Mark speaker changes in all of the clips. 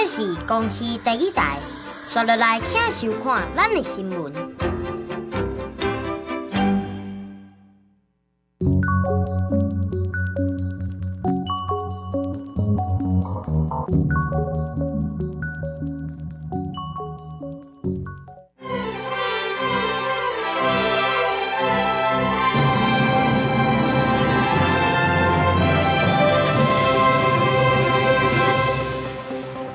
Speaker 1: 這是公視第二台，紲落來請收看咱的新聞。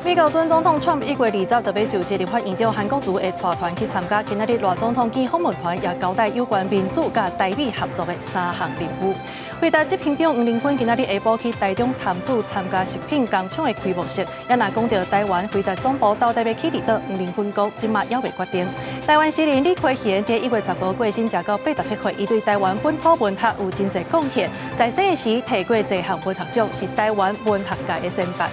Speaker 2: 美國準總統川普1月20就欲就職，立法院長韓國瑜會帶團去參加。今仔日賴總統見訪問團也交代有關民主佮台美合作的三項任務。輝達執行長黃仁勳今仔日下晡去台中潭子參加食品工廠的開幕式，也若講著台灣輝達總部到底欲起佇佗，黃仁勳講這馬猶未決定。台灣詩人李魁賢佇1月15過身，食到87歲，伊對台灣本土文學有真濟貢獻，在生的時提過濟項文學獎，是台灣文學界的先輩。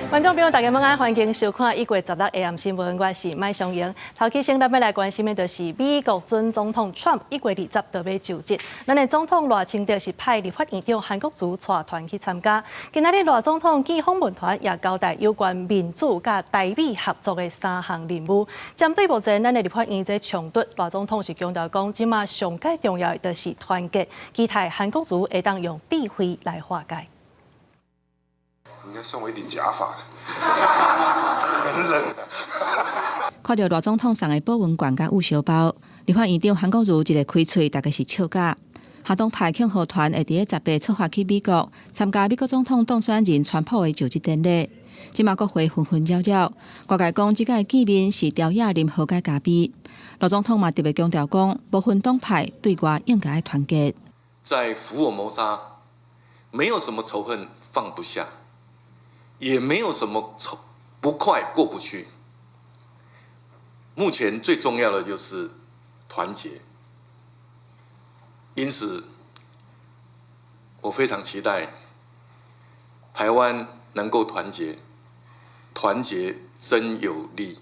Speaker 2: 觀眾朋友，大家晚安，歡迎收看1月16下暗新聞，我是麥松瑩。頭起先，咱欲來關心的就是美國準總統川普1月20就欲就職。咱的總統賴清德是派立法院長韓國瑜帶團去參加。今仔日賴總統見訪問團也交代有關民主佮台美合作的三項任務。針對目前咱的立法院這衝突，賴總統是強調講，這馬上蓋重要的就是團結，期待韓國瑜會當用智慧來化解。
Speaker 3: 應該送我一頂假髮的，很冷。
Speaker 4: 看著賴總統送的保溫罐佮焐燒包，立法院長韓國瑜一个開喙，大概是笑甲。行動派慶賀團會佇咧18出發去美國參加美國總統當選人川普的就職典禮。這馬國會紛紛擾擾，外界講這擺見面是朝野啉和解咖啡。賴總統嘛特別強調講，無分黨派對外應該愛團結。
Speaker 5: 在福爾摩沙，沒有什麼仇恨放不下。也沒有什麼不快過不去。目前最重要的就是團結，因此我非常期待台灣能夠團結，團結真有力。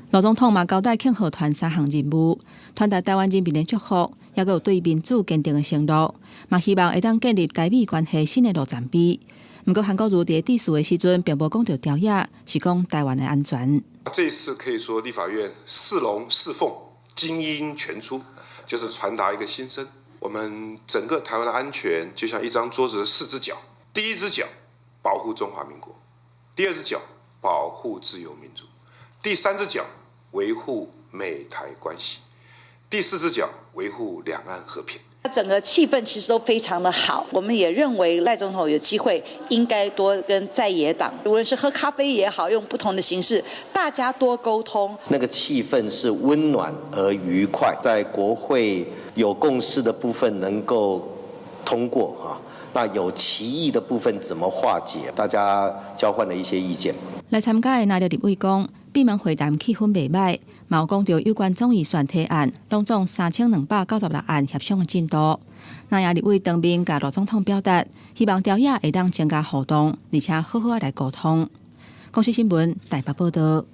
Speaker 4: 賴總統嘛交代慶賀團三項任務，傳達台灣人民的祝福，也閣有對民主堅定的承諾，嘛希望會當建立台美關係新的路程碑。毋過韓國瑜佇致辭的時陣，並無講著朝野，是講台灣的安全。
Speaker 3: 這次可以說立法院四龍四鳳精英全出，就是傳達一個心聲。我們整個台灣的安全就像一張桌子的四隻腳，第一隻腳保護中華民國，第二隻腳保護自由民主，第三隻腳維護美台關係，第四隻腳維護兩岸和平。
Speaker 6: 整個氣氛其實都非常的好，我們也認為賴總統有機會應該多跟在野黨，無論是喝咖啡也好，用不同的形式，大家多溝通。
Speaker 7: 那個氣氛是溫暖而愉快，在國會有共識的部分能夠通過啊，那有歧義的部分怎麼化解？大家交換了一些意見。
Speaker 4: 來參加的藍綠立委講，閉門會談氣氛袂䆀，嘛有講著有關總預算提案，攏總3296案協商的進度。藍營立委當面共賴總統表達，希望朝野會當增加互動，而且好好仔來溝通。公視新聞台北報導。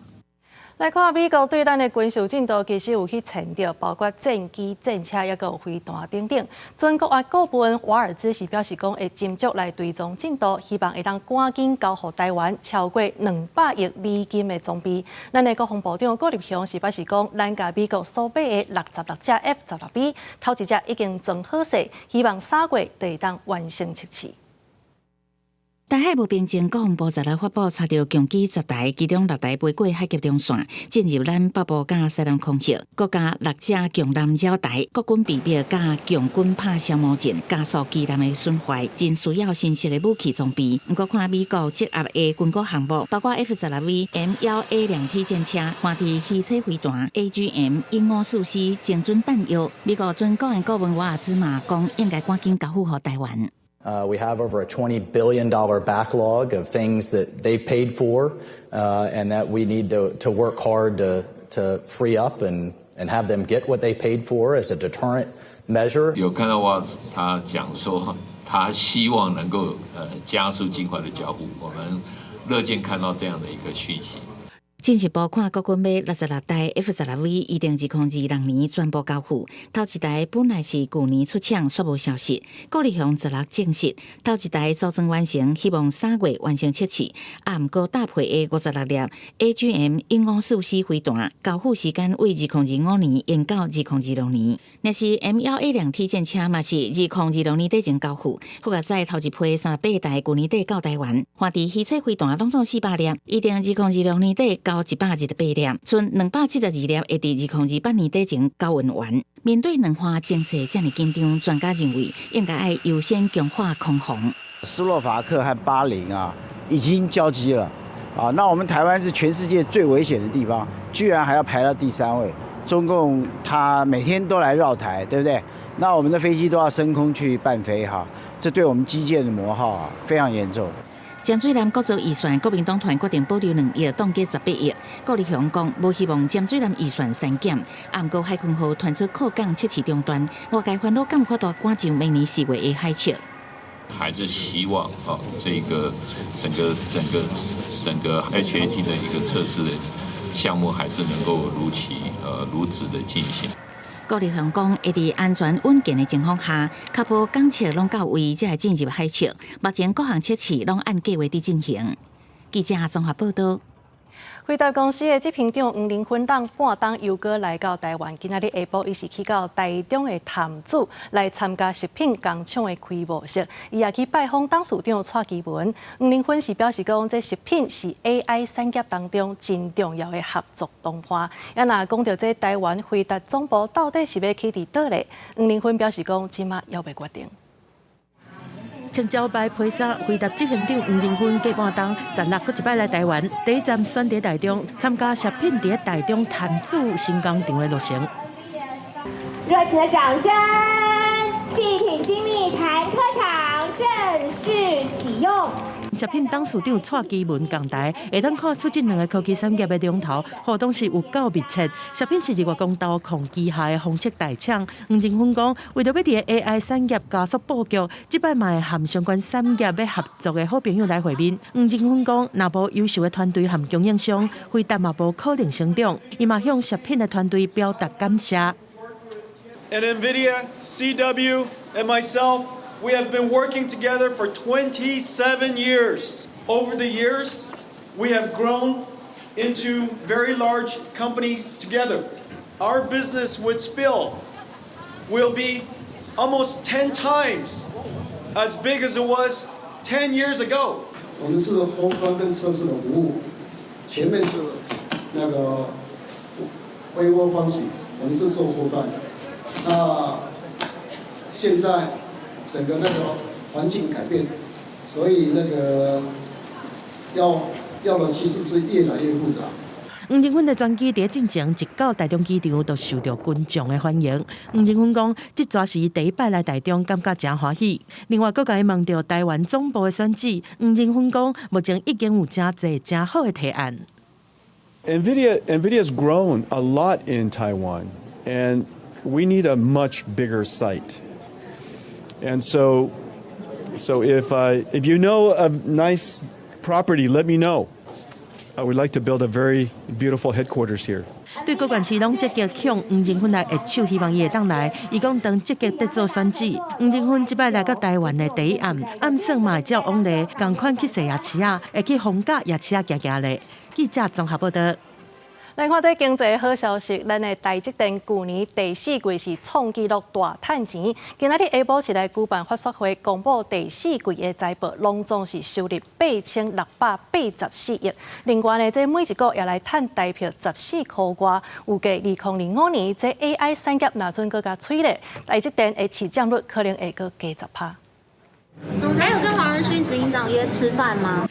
Speaker 2: 來看美國對咱的軍售進度，其實有去簽著，包括戰機、戰車，抑閣有飛彈等等。準國安顧問瓦爾茲是表示講，會盡速來追蹤進度，希望會當趕緊交予台灣超過200億美金的裝備。咱的國防部長顧立雄是表示講，咱共美國所買的66架 F-16B，頭一隻已經裝好勢，希望3月就會當完成測試。
Speaker 8: 台海無平靜，國防部十六發布查著共機10台，其中六台飛過海峽中線，進入咱北部佮西南空域，閣加六隻共艦繞台，國軍備兵佮共軍拍消磨戰，加速機艦的損壞，真需要新式的武器裝備。毋過看美國積壓的軍購項目，包括 F-16V、M1A2T 戰車、環地魚叉飛彈、AGM 1544精準彈藥，美國準國安顧問瓦爾茲嘛講，應該趕緊交付予台灣。
Speaker 9: We have over a $20 billion backlog of things that they paid for, and that we need to work hard to free up and have them get what they paid for as a deterrent measure.
Speaker 10: 有看到瓦茲他講說，他希望能夠加速盡快的交付，我們樂見看到這樣的一個訊息。
Speaker 8: 進一步看，國軍買66台 F-16V，預定2026年全部交付。頭一台本來是舊年出廠，煞無消息。郭立雄十六證實，頭一台組裝完成，希望3月完成測試。啊，毋過搭配的56粒 AGM 154C 飛彈，交付時間為2025年延到2026年。若是 M1A2 T 戰車嘛是2026年底前交付。覆蓋載頭一批38台，舊年底到台灣。換佇魚刺飛彈攏總400粒，預定2026年底交128粒，賰272粒會佇2028年底前交運完。面對兩岸情勢遮爾緊張，專家認為應該愛優先強化空防。
Speaker 11: 斯洛伐克和巴林啊，已經交機了啊！那我們台灣是全世界最危險的地方，居然還要排到第三位。中共他每天都來繞台，對不對？那我們的飛機都要升空去伴飛哈，這對我們機艦的磨耗啊非常嚴重。
Speaker 8: 潛水艦國造預算，國民黨團決定保留2億，凍結18億。郭立雄講，無希望潛水艦預算刪減，啊，毋過海鯤號傳出擴港測試中斷，外界煩惱敢有法度趕上明年4月的海測。
Speaker 10: 還是希望啊，這個整個整個整個 HAT 的一個測試項目，還是能夠如期如質的進行。
Speaker 8: 郭立雄講，會佇安全穩健的情況下，確保檢測攏到位，才會進入海測。目前各項測試攏按計劃佇進行。記者綜合報道。
Speaker 2: 輝達公司的執行長黃仁勳等半冬又閣來到台灣，今仔日下晡伊是去到台中的潭子來參加食品工廠的開幕式，伊也去拜訪董事長蔡其文。黃仁勳是表示講，這食品是 AI 產業當中真重要的合作夥伴。啊，若講著這台灣輝達總部到底是欲起佇佗咧？黃仁勳表示講，這馬猶未決定。
Speaker 12: 穿招牌皮衫，輝達執行長黃仁勳過半冬，十六閣一擺來台灣，第一站選佇台中參加食品佇台中潭子新工廠的落成。
Speaker 13: 熱情的掌聲！細品精密潭科廠正式啟用。
Speaker 12: 食品董事長蔡其文仝台，會當看出這兩个科技產業的龍頭互動是有夠密切。食品是日月光投控旗下的封測大廠。黃仁勳講，為著欲佇 AI 產業加速布局，這擺嘛會和相關產業欲合作的好朋友來會面。黃仁勳講，若無優秀的團隊和供應商，輝達嘛無可能成長。伊嘛向食品的團隊表達感謝。
Speaker 14: And NVIDIA, CW, and myself, we have been working together for 27 years. Over the years, we have grown into very large companies together. Our business with Spill will be almost 10 times as big as it was 10 years ago.
Speaker 15: 我們是後端跟測試的服務，前面是那個微窩方式，我們是做後端。那現在整個那個環境改變，所以那個要的其實是越來越複雜。
Speaker 12: 黃仁勳的專機佇進前一到台中機場，就受著群眾的歡迎。黃仁勳講，這逝是伊第一擺來台中，感覺誠歡喜。另外，閣共伊問著台灣總部的選址，黃仁勳講，目前已經有誠濟誠好的提案。
Speaker 14: NVIDIA has grown a lot in Taiwan, and we need a much bigger site. And so if you know a nice property, let me know. I would like to build a very beautiful headquarters here.
Speaker 12: 對各縣市攏積極向黃仁勳來握手，希望伊會當來。伊講當積極佇做選址。黃仁勳這擺來到台灣的第一暗，暗算嘛會照往例，仝款去踅夜市仔，會去逢甲夜市仔行行咧。記者綜合報道。
Speaker 2: 來看這經濟好消息，咱的台積電舊年第四季是創紀錄大趁錢。今仔日下晡是來舉辦法說會，公布第四季的財報，攏總是收入8684億。另外呢，這每一股也來趁台幣14箍外。預計2025年這 AI 產業若準閣較催咧，台積電的市佔率可能會閣加10%。
Speaker 16: 總裁有跟黃仁勳執行長約吃飯嗎？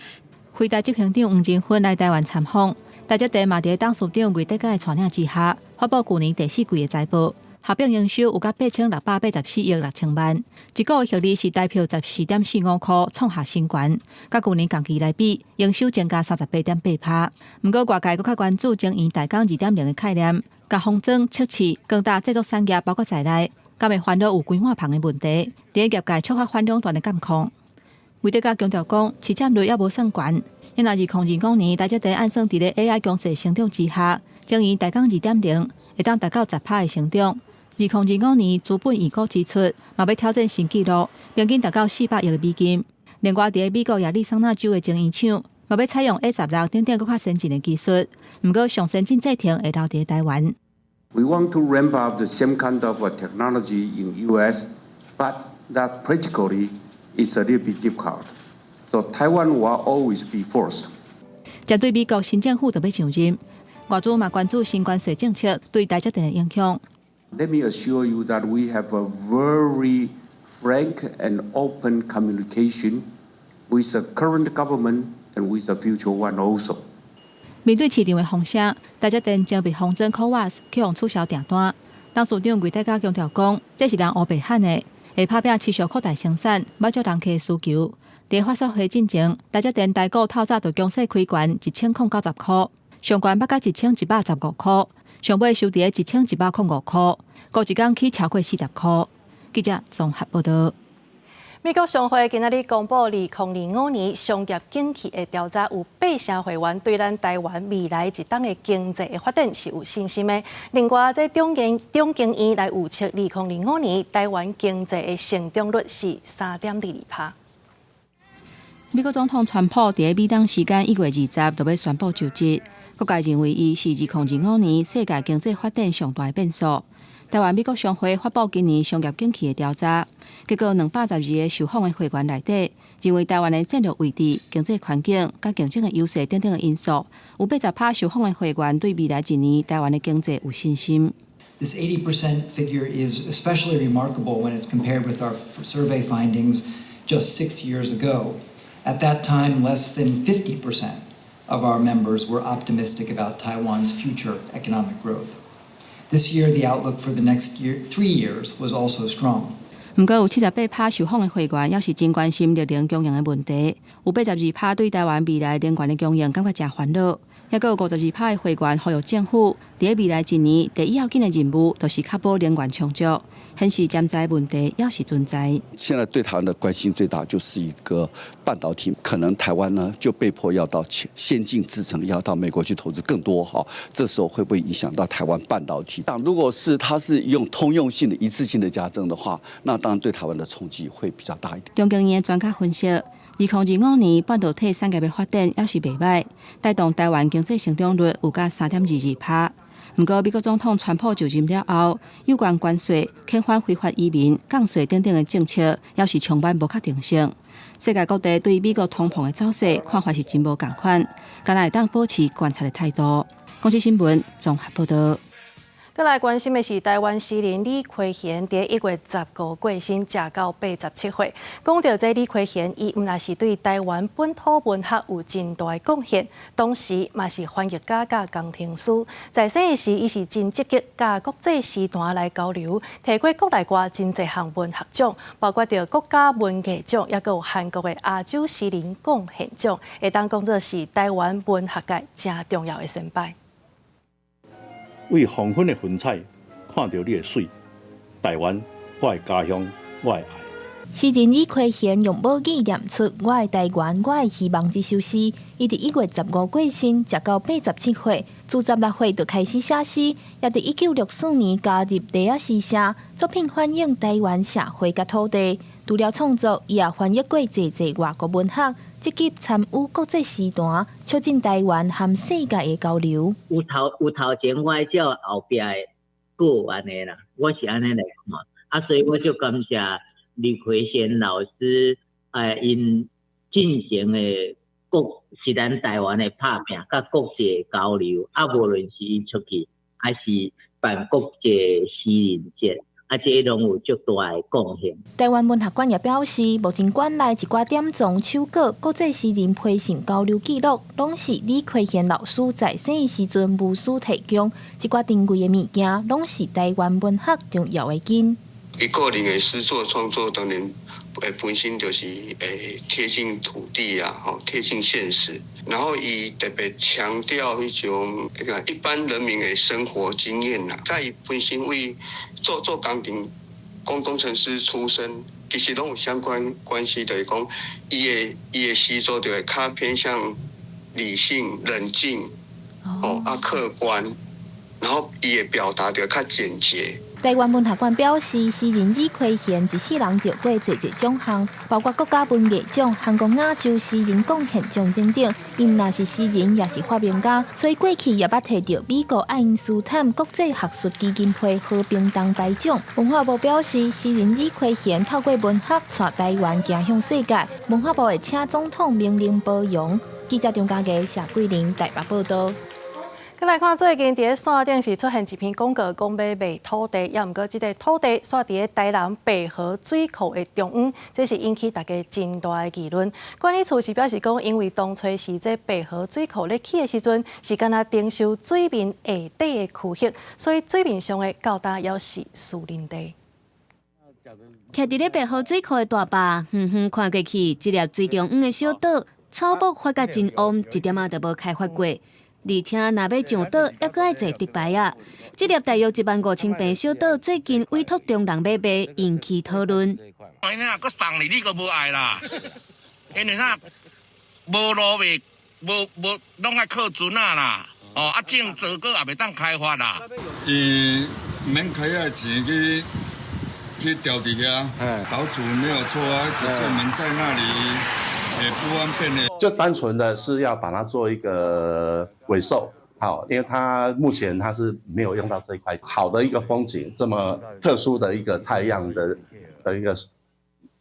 Speaker 4: 輝達執行長黃仁勳來台灣參訪。台積電嘛佇董事長魏哲家的帶領之下，發布舊年第四季的財報，合併營收有甲8684億6千萬，一股盈利是台幣14.45箍，創下新高。佮舊年仝期來比，營收增加38.8%。毋過外界閣較關注晶圓代工2.0的概念，共封裝測試、光罩製作產業包括在內，敢會煩惱有規劃棚的問題，佇業界觸發反壟斷的監控。魏哲家強調講，市佔率猶無算懸。因為2025年，台積電按算佇咧 AI 強勢成長之下，晶圓代工2.0會當達到10%的成長。2025年資本預估支出嘛欲挑戰新紀錄，平均達到400億美金。另外，佇咧美國亞利桑那州的晶圓廠，嘛欲採用 A16等等閣較先進的技術。毋過，上先進製程會留佇台灣。
Speaker 17: We want to ramp up the same kind of technology in U.S., but that practically is a little bit difficult. So Taiwan will always be first.
Speaker 4: 針對美國新政府著欲上任，外資嘛關注新關稅政策對台積電的影響。
Speaker 17: Let me assure you that we have a very frank and open communication with the current government and with the future one also.
Speaker 4: 面對市場的風聲，台積電精密封裝 CoWoS 去予取消訂單。董事長魏大嘉強調講，這是人烏白喊的，會拍拚持續擴大生產，滿足人客需求。佇法說會進前，台積電台股透早就強勢開懸1090箍，上懸捌到1115箍，上尾收佇1105箍，過一工起超過40箍。記者綜合報導。
Speaker 2: 美國商會今仔日公布2025年商業景氣的調查，有八成會員對咱台灣未來一冬的經濟的發展是有信心的。另外，這中經院來預測，2025年台灣經濟的成長率是3.22%。
Speaker 4: 美國總統川普佇美東時間1月20就欲宣布就職，各界認為伊是2025年世界經濟發展上大的變數。台灣美國商會發布今年商業景氣的調查，結果212個受訪的會員內底，認為台灣的戰略位置、經濟環境佮競爭的優勢等等的因素，有80%受訪的會員對未來一年台灣的經濟有信心。
Speaker 18: This 80% figure is especially remarkable when it's compared with our survey findings just 6 years ago. At that time, less than 50% of our members were optimistic about Taiwan's future economic growth. This year, the outlook for the next 3 years was also strong.
Speaker 4: 毋過有78%受訪的會員猶是真關心綠能供應的問題，有82%對台灣未來能源的供應感覺誠煩惱，猶閣有52%的會員呼籲政府佇未來一年第一要緊的任務，就是確保能源充足，顯示潛在問題猶是存在。
Speaker 19: 現在對台灣的關心最大就是一個半導體，可能台灣呢就被迫要到先進製程，要到美國去投資更多哈，這時候會不會影響到台灣半導體？但如果是它是用通用性的一次性的加徵的話，那當然對台灣的衝擊會比較大一點。
Speaker 4: 中經院的專家分析，2025年半導體產業的發展猶是袂䆀，帶動台灣經濟成長率有甲3.22%。毋過，美國總統川普就任了後，有關關稅、遣返非法移民、降稅等等的政策，猶是充滿不確定性。世界各地對美國通膨的走勢看法是真無仝款，敢若會當保持觀察的態度。公視新聞綜合報導。
Speaker 2: 閣來關心的是，台灣詩人李魁賢佇1月15過身，食到87歲。講著這李魁賢，伊毋但是對台灣本土文學有真大的貢獻，同時嘛是翻譯家佮工程師。在生的時，伊是真積極佮國際詩壇來交流，提過國內外真濟項文學獎，包括著國家文藝獎，猶閣有韓國的亞洲詩人貢獻獎，會當講做是台灣文學界誠重要的先輩。
Speaker 20: 為黃昏的雲彩，看著你的媠，台灣，我的家鄉，我的愛。
Speaker 16: 詩人李魁賢用母語念出《我的台灣，我的希望》這首詩。伊佇1月15過身，食到87歲，自16歲就開始寫詩，也佇1964年加入麗仔詩社，作品反映台灣社會佮土地。除了創作，伊也翻譯過濟濟外國文學，積極參與國際詩壇，促進台灣和世界的交流。
Speaker 21: 有頭有頭前，我愛照後壁的過按呢啦，我是按呢來看，啊，所以我就感謝李魁賢老師，𪜶進行的國是咱台灣的拍拚，佮國際交流，啊，無論是伊出去，還是辦國際詩人節。啊，這攏有足大的貢獻。
Speaker 16: 台灣文學館也表示，目前館內一寡典藏手稿、國際詩人培訓交流記錄，攏是李魁賢老師在生的時陣無私提供。這寡珍貴的物件，攏是台灣文學重要的根。
Speaker 22: 伊個人的詩作創作，當然本身就是貼近土地啊，吼貼近現實。然後伊特別強調彼種一般人民的生活經驗啦。佮伊本身為做做工程、工工程師出身，其實攏有相關關係，就是講伊的伊的詩作就會較偏向理性、冷靜，哦啊客觀，然後伊會表達得較簡潔。
Speaker 16: 台灣文學館表示，詩人李奎賢一世人得過濟濟獎項，包括國家文藝獎、韓國亞洲詩人貢獻獎等等。伊毋但是詩人，也是發明家，所以過去也捌提著美國愛因斯坦國際學術基金會和平銅牌獎。文化部表示，詩人李奎賢透過文學帶台灣行向世界。文化部會請總統命令褒揚。記者張家傑、謝桂玲台北報道。
Speaker 2: 來看最近佇咧線頂是出現一篇廣告，講欲賣土地，猶毋過這個土地煞佇咧台南白河水庫的中央，這是引起大家真大的議論。管理處是表示講，因為當初是這白河水庫咧起的時陣，是干焦徵收水面下底的區域，所以水面上的到今猶是私人地。
Speaker 1: 徛佇咧白河水庫的大壩，遠遠看過去，一粒水中央的小島，草木發甲真旺，一點仔都無開發過。而且若欲上島，猶閣愛坐竹排仔。這粒大約1萬5千坪小島，最近委託中人欲賣，引起討論。
Speaker 5: 哎呀，閣送你，你閣無愛啦？因為啥？無路袂，無無，攏愛靠船仔啦。哦，啊種水果也袂當開發啦。
Speaker 23: 伊免開遐錢去去調佇遐，島主沒有錯啊，可是我們在那裡。也不方便呢，
Speaker 24: 就單純的是要把它做一個尾售，好，因為它目前它是沒有用到這一塊好的一個風景，這麼特殊的一個太陽的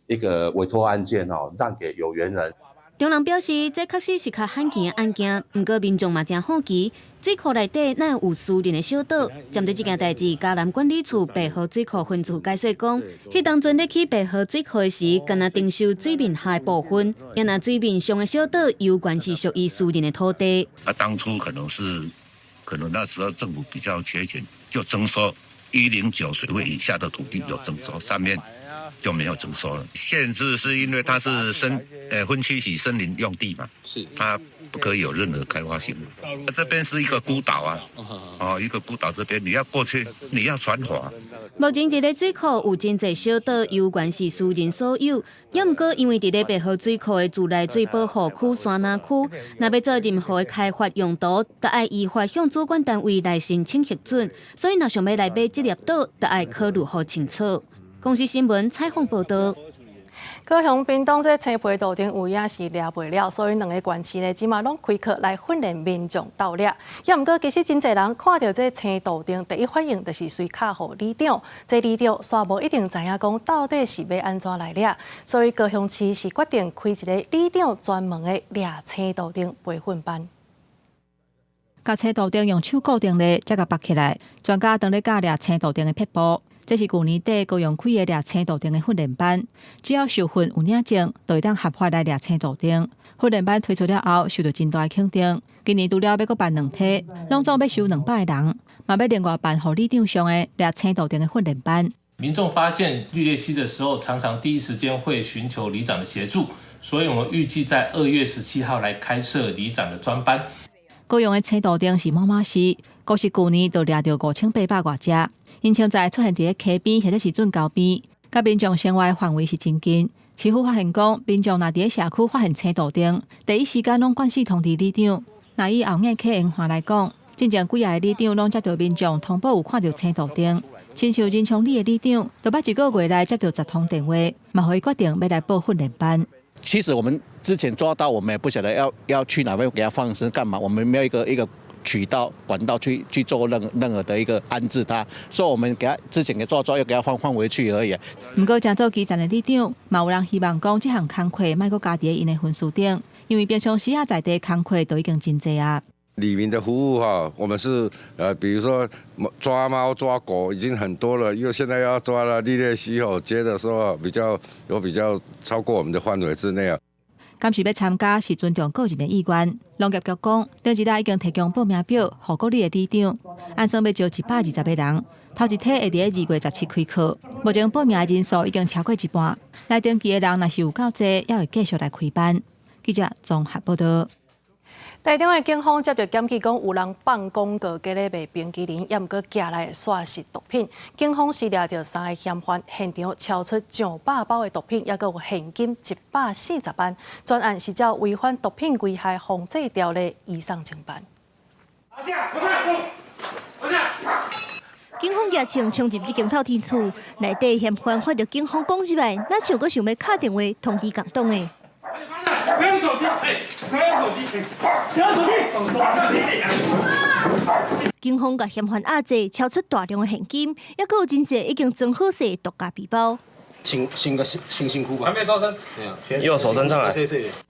Speaker 24: 一個委託案件哦，讓給有緣人。
Speaker 1: 中人表示，這確實是較罕見的案件，毋過民眾嘛誠好奇，水庫內底哪會有私人的小島？針對這件代誌，嘉南管理處白河水庫分處解說講，彼當陣咧起白河水庫的時，干焦徵收水面下的部分，也若水面上的小島，猶原是屬於私人的土地。
Speaker 5: 啊，當初可能是，可能那時候政府比較缺錢，就徵收109水位以下的土地有徵收，上面就沒有徵收了。限制是因為它是分區是森林用地嘛，是它不可以有任何開發行為。這邊是一個孤島啊，哦，一個孤島，這邊你要過去，你要船筏。
Speaker 1: 目前佇咧水庫有真濟小島，猶原是私人所有。猶毋過因為佇咧白河水庫的自來水保護區山林區，若欲做任何的開發用途，都愛依法向主管單位來申請核准。所以若想欲來買這粒島，都愛考慮好清楚。公視新聞採訪報道。
Speaker 2: 高雄屏東這青皮杜鵑有影是掠袂了，所以兩个縣市呢，這馬攏開課來訓練民眾鬥掠。猶毋過其實真濟人看著這青杜鵑，第一反應就是隨敲予里長。這里長煞無一定知影講到底是欲按怎來掠，所以高雄市是決定開一个里長專門的掠青杜鵑培訓班。
Speaker 4: 共青杜鵑用手固定咧，才共縛起來。專家當咧教掠青杜鵑的撇步。這是舊年底高雄開的掠青杜鵑的訓練班，只要受訓有領證，就會當合法來掠青杜鵑。訓練班推出了後，受到真大的肯定。今年除了欲閣辦兩梯，攏總欲收200個人，嘛欲另外辦予里長上的掠青杜鵑的訓練班。
Speaker 25: 民眾發現綠鬣蜥的時候，常常第一時間會尋求里長的協助，所以我們預計在2月17號來開設里長的專班。
Speaker 4: 高雄的青杜鵑是猛仔時，閣是舊年就掠著5800外隻。𪜶穿在出現佇咧溪邊或者是圳溝邊，佮民眾生活的範圍是真近。市府發現講，民眾若佇咧社區發現青杜鵑，第一時間攏慣勢通知里長。若以後硬溪沿岸來講，進前幾仔个里長攏接著民眾通報有看著青杜鵑，親像仁昌里的里長，就捌一個月內接著10通電話，嘛予伊決定欲來報訓練班。
Speaker 26: 其實我們之前抓到，我們也不曉得要去哪邊給他放生幹嘛，我們沒有一個渠道管道去做任何的一個安置他，所以我們給他之前給抓抓，又給他放回去而已。
Speaker 4: 毋過，誠做基層的里長，嘛有人希望講，這項工課莫閣加佇𪜶的分數頂，因為平常時仔在地工課都已經真濟啊。
Speaker 27: 里民的服務哈，我們是比如說抓貓抓狗已經很多了，因為現在要抓了綠鬣蜥哦，覺得說比較有比較超過我們的範圍之內啊。
Speaker 4: 敢是欲參加是尊重個人的意願。農業局講，頂一日已經提供報名表，予各里的里長，按算欲招120個人，頭一梯會佇2月17開課。目前報名的人數已經超過一半，來登記的人若是有夠濟，猶會繼續來開班。記者綜合報道。
Speaker 2: 台中的警方接著檢舉講，有人放廣告，佮咧賣冰淇淋，抑毋過寄來的煞是毒品。警方是掠著三个嫌犯，現場搜出上百包的毒品，抑閣有現金140萬。全案是照違反毒品危害防制條例移送偵辦。
Speaker 3: 警方舉槍衝入這間透天厝，內底嫌犯看著警方攻入來，若像閣想欲敲電話通知共黨的。
Speaker 6: 不要手機，不要手機，不要手機，
Speaker 3: 警方共嫌犯押制，搜出大量的現金，抑閣有真濟已經裝好勢毒咖啡包。
Speaker 7: 新新個新辛苦吧？
Speaker 6: 還沒搜身，
Speaker 7: 右手伸上來。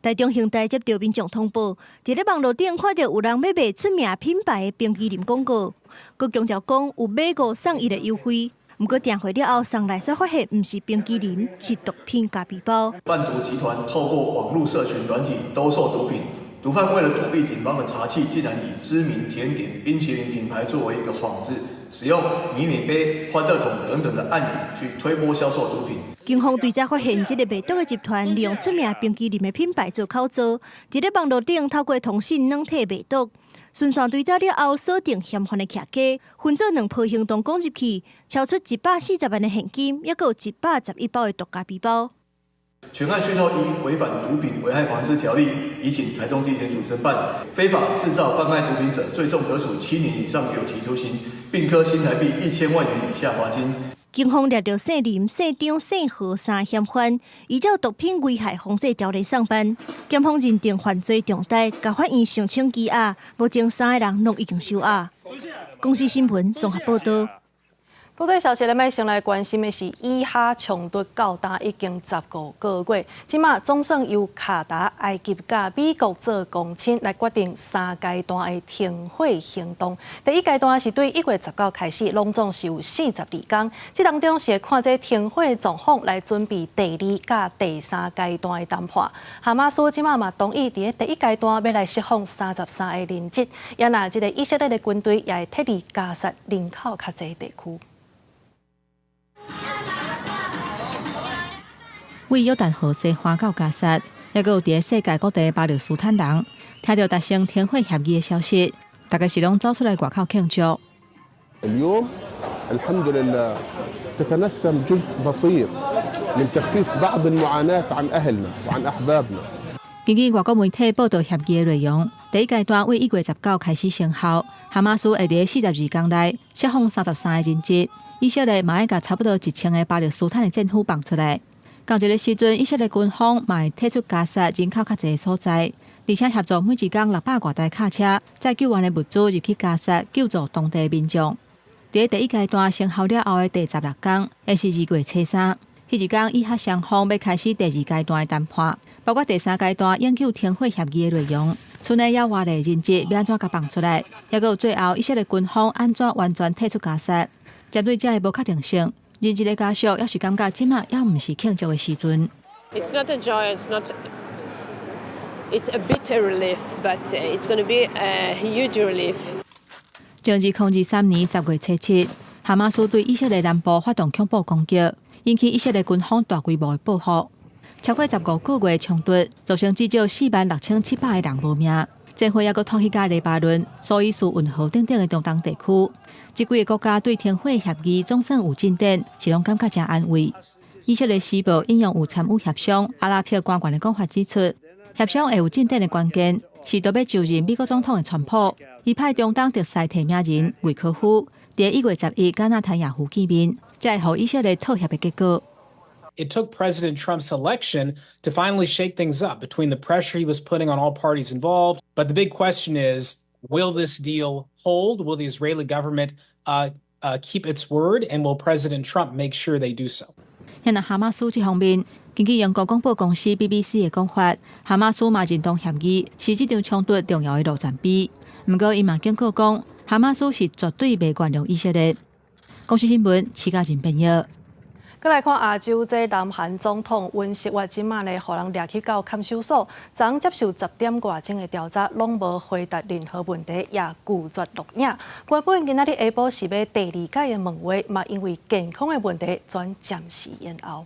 Speaker 3: 台中刑大接著民眾通報，佇咧網路頂看著有人欲賣出名品牌的冰淇淋廣告，閣強調講有買五送一的優惠。毋過訂貨了後送來，煞發現毋是冰淇淋，是毒品咖啡包。
Speaker 8: 販毒集團透過網路社群軟體兜售毒品，毒販為了躲避警方的查緝，竟然以知名甜點冰淇淋品牌作為一個幌子，使用迷你杯、歡樂桶等等的暗語去推波銷售毒品。
Speaker 3: 警方追查發現，這个賣毒的集團利用出名冰淇淋的品牌做口座，佇咧網路頂透過通訊軟體賣毒。循線追查了後，鎖定嫌犯的徛家，分做兩波行動攻入去，搜出140萬的現金，抑閣有111包的毒咖啡包。
Speaker 8: 全案訊後依違反毒品危害防制條例，移請台中地檢署偵辦。非法製造、販賣毒品者，最重可處7年以上有期徒刑，並科新台幣1000萬元以下罰金。
Speaker 3: 警方掠著姓林、姓張、姓何三嫌犯，依照毒品危害防制條例送辦。檢方認定犯罪重大，共法院申請羈押，目前三个人攏已經收押。公視新聞綜合報導。
Speaker 2: 國際消息，咱欲先來關心的是以哈衝突到今已經15個月，這馬總算由卡達、埃及佮美國做公親來決定三階段的停火行動。第一階段是對1月19開始，攏總是有42工。這當中是會看這停火狀況來準備第二佮第三階段的談判。哈馬斯這馬嘛同意佇第一階段欲來釋放33個人質，也若這个以色列的軍隊也會撤離加薩人口較濟地區。
Speaker 4: 為約旦河西岸到加薩，抑閣有佇世界各地巴勒斯坦人，聽著達成停火協議的消息，大家是攏走出來外口慶祝。
Speaker 9: اليوم الحمد لله تتنسم جزء بسيط من تخفيف بعض المعاناة عن أهلنا وعن أحبابنا。
Speaker 4: 根據外國媒體報導協議的內容，第一階段為1月19開始生效，哈馬斯會佇42工內釋放33個人質，以色列嘛愛共差不多1000個巴勒斯坦的戰俘放出來。仝一个時陣，以色列軍方嘛會退出加薩人口較濟的所在，而且協助每一工600外台卡車載救援的物資入去加薩救助當地民眾。佇第一階段生效了後的第16工，會是2月初3，彼一工以哈雙方欲開始第二階段的談判，包括第三階段永久停火協議的內容。賰內猶活的人質欲按怎共放出來，抑閣有最後以色列軍方按怎完全退出加薩。針對這个無確定性，人質的家屬猶是感覺這馬猶毋是慶祝的時陣。
Speaker 10: It's not a joy. It's not. It's a bitter relief, but it's going to be a huge relief.
Speaker 4: 從2023年10月初7，哈馬斯對以色列南部發動恐怖攻擊，引起以色列軍方大規模的報復。超過15個月衝突，造成至少46,700個人無命。戰火猶閣拖去到黎巴嫩、蘇伊士運河等等的中東地區。這幾个國家對停火協議總算有進展，是攏感覺誠安慰。以色列時報引用有參與協商阿拉伯官員的講法指出，協商會有進展的關鍵是著欲就任美國總統的川普，伊派中東特使提名人魏科夫佇1月11佮納坦雅胡見面，才會予以色列妥協的結果。
Speaker 11: It took President Trump's election to finally shake things up between the pressure he was putting on all parties involved. But the big question is, will this deal hold? Will the Israeli government keep its word? And will President Trump make sure they do so?
Speaker 4: 若哈馬斯這方面，根據英國廣播公司 BBC 的講法，哈馬斯嘛認同協議是這場衝突重要的路線碑。毋過，伊嘛警告講，哈馬斯是絕對袂原諒以色列。公視新聞，徐嘉仁編譯。
Speaker 2: 閣來看亞洲這南韓總統尹錫悅這馬呢，予人掠去到看守所，昨昏接受10點外鐘的調查，攏無回答任何問題，也拒絕錄影。原本今仔日下晡是欲第二屆的問話，嘛因為健康的問題，轉暫時延後。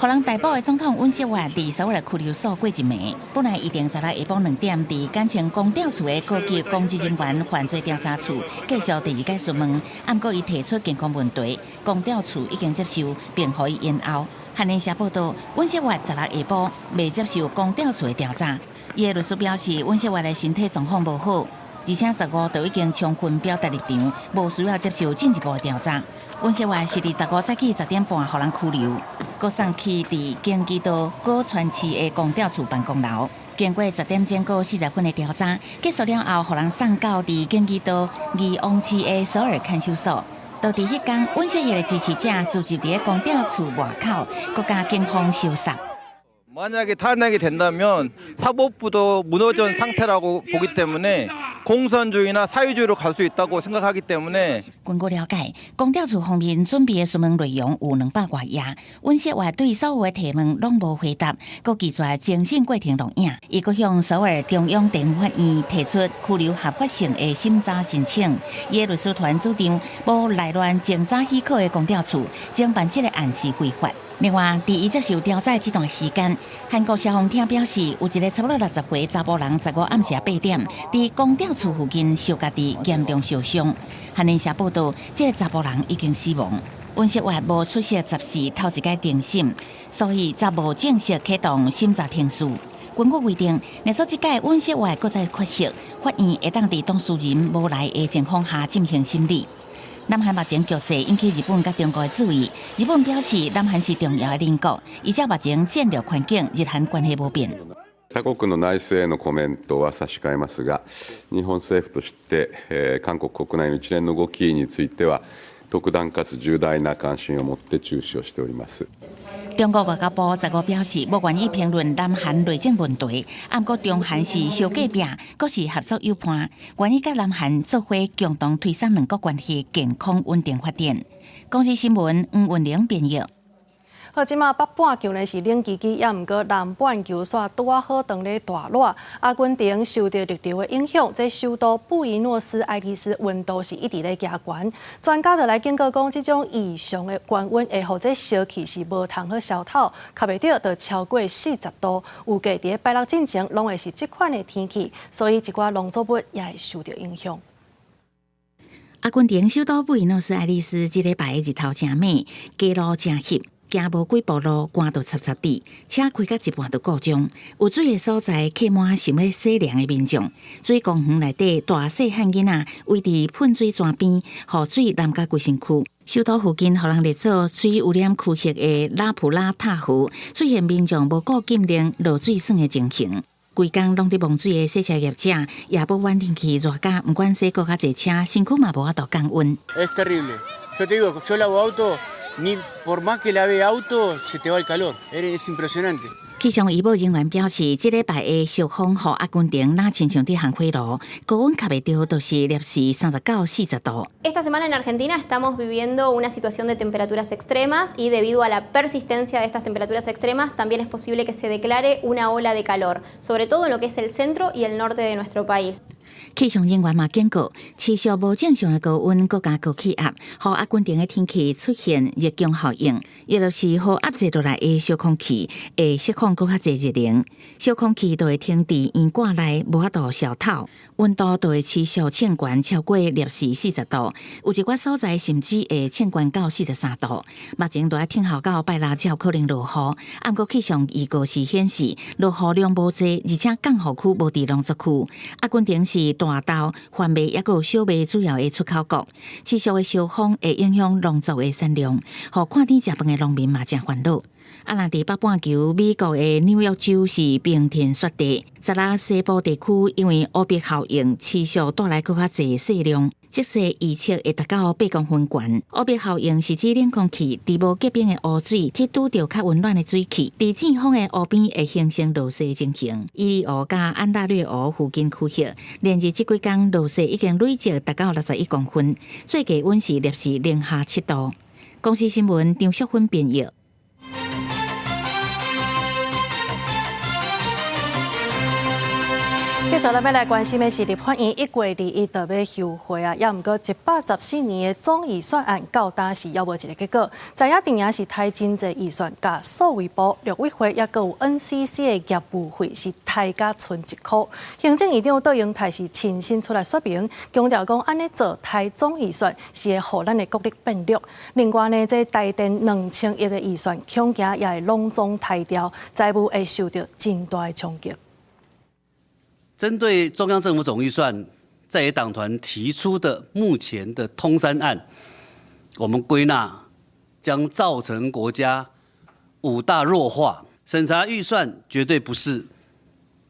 Speaker 12: 予人逮捕的總統尹錫悅佇首爾拘留所過一暝，本來預定十六下晡2點佇簡稱公調處的高級公職人員犯罪調查處繼續第二擺詢問，毋過伊提出健康問題，公調處已經接受並予伊延後。韓聯社報道，尹錫悅十六下晡未接受公調處的調查，伊的律師表示，尹錫悅的身體狀況無好，而且15就已經充分表達立場，無需要接受進一步的調查。尹錫悅是佇15早起10點半予人拘留，閣送去佇京畿道果川市的公調處辦公樓。經過10點鐘閣40分的調查，結束了後，予人送到佇京畿道義王市的首爾看守所。就佇彼工，尹錫悅的支持者聚集佇公調處外口，閣共警方相殺。
Speaker 13: 만약에 탄핵이 된다면 사법부도 무너진 상태라고 보기 때문에 공산주의나 사회주의로 갈 수 있다고 생각하기 때문에
Speaker 12: 根據了解，公調處方面準備的詢問內容有200外頁，尹錫悅對所有的提問攏無回答，閣拒絕偵訊過程錄影。伊閣向首爾中央地方法院提出拘留合法性的審查申請。伊的律師團主張，無來亂偵查許可的公調處偵辦這个案是非法。另外，佇伊接受調查這段時間，韓國消防廳表示，有一个差不多60歲查埔人，15暗時8點，佇公調處附近燒家己嚴重燒傷。韓聯社報道，這个查埔人已經死亡。尹錫悅無出席十四頭一擺庭審，所以則無正式啟動審查程序。根據規定，若說這擺尹錫悅閣再缺席，法院會當佇當事人無來的情況下進行審理。南韓目前局勢引起日本佮中國的注意。日本表示，南韓是重要的鄰國，依照目前戰略環境，日韓關係無變。
Speaker 14: 他國の內政へのコメントは差し控えますが、日本政府として、韓国国内の一連の動きについては、特段かつ重大な関心を持って注視をしております。
Speaker 12: 中國外交部十五表示，無願意評論南韓內政問題。毋過中韓是相隔壁，閣是合作友伴，願意佮南韓做伙共同推動兩國關係健康穩定發展。公視新聞黃雲玲編譯。
Speaker 2: 好，這馬北半球呢是冷吱吱，猶毋過南半球煞拄仔好當咧大熱。阿根廷受著熱流的影響，這首都布宜諾斯艾利斯溫度是一直咧加懸。專家就來警告講，這種異常的高溫會予這燒氣是無通好消透，較袂著就超過40度。預計佇拜六進前攏會是這款的天氣，所以一寡農作物也會受著影響。
Speaker 12: 阿根廷首都布宜諾斯艾利斯這禮拜日頭誠猛，街路誠翕。行無幾步路，汗就潲潲滴，車開到一半就故障。有水的所在客滿想欲洗涼的民眾，水公園內底大細漢囡仔圍佇噴水泉邊，予水淋甲規身軀。首都附近予人列做水污染區域的拉普拉塔河，出現民眾無顧禁令落水耍的情形。規工攏佇摸水的洗車業者，也不管天氣熱甲，毋管洗閣較濟車，身軀嘛無法度降溫。
Speaker 15: Es terrible. Yo te digo, yo lavo auto. Ni por más que lave auto, se te va el calor. Es impresionante.
Speaker 12: 氣象預報人員表示，這禮拜的燒風予阿根廷若親像佇烘火爐，高溫較袂著都是攝氏39、40度。
Speaker 17: Esta semana en Argentina estamos viviendo una situación de temperaturas extremas y debido a la persistencia de estas temperaturas extremas también es posible que se declare una ola de calor, sobre todo en lo que es el centro y el norte de nuestro país.
Speaker 12: 氣象人員嘛警告，持續無正常的高溫，閣加高氣壓，予阿根廷的天氣出現熱宮效應，也就是予壓制落來的燒空氣會釋放閣較濟熱能，燒空氣就會停佇圓管內，無法度消透，溫度就會持續衝懸超過攝氏40度，有一寡所在甚至會衝懸到43度。目前都愛等候到拜六才有可能落雨，毋過氣象預告是顯示落雨量無濟，而且降雨區無佇農作區。阿根廷是大豆、番麥抑閣小麥主要的出口國，持續的燒風會影響農作的產量，予看天食飯的農民嘛誠煩惱。啊，若佇北半球，美國的紐約州是冰天雪地，十六西部地區因為烏白效應持續帶來閣較濟雪量，這雪預測會達到8公分懸。烏白效應是指冷空氣佇無結冰的湖水去拄著較溫暖的水汽，佇季風的湖邊會形成落雪情形。伊利湖佮安大略湖附近區域，連日這幾工落雪已經累積達到61公分，最低溫是攝氏零下7度。公視新聞張淑芬編譯。
Speaker 2: 繼續咱欲來關心的是，立法院1月21就欲休會啊，抑毋過114年的總預算案到今是猶無一个結果。在野陣營是刣真濟預算，共數位部、陸委會，抑閣有 NCC 的業務費是刣甲賰一箍。行政院長卓榮泰是親身出來說明，強調講按呢做刣總預算是會予咱的國力變弱。另外呢，這台電2000億的預算恐驚也會攏總刣掉，財務會受著真大的衝擊。
Speaker 16: 針對中央政府總預算在野黨團提出的目前的通三案，我們歸納將造成國家五大弱化。審查預算絕對不是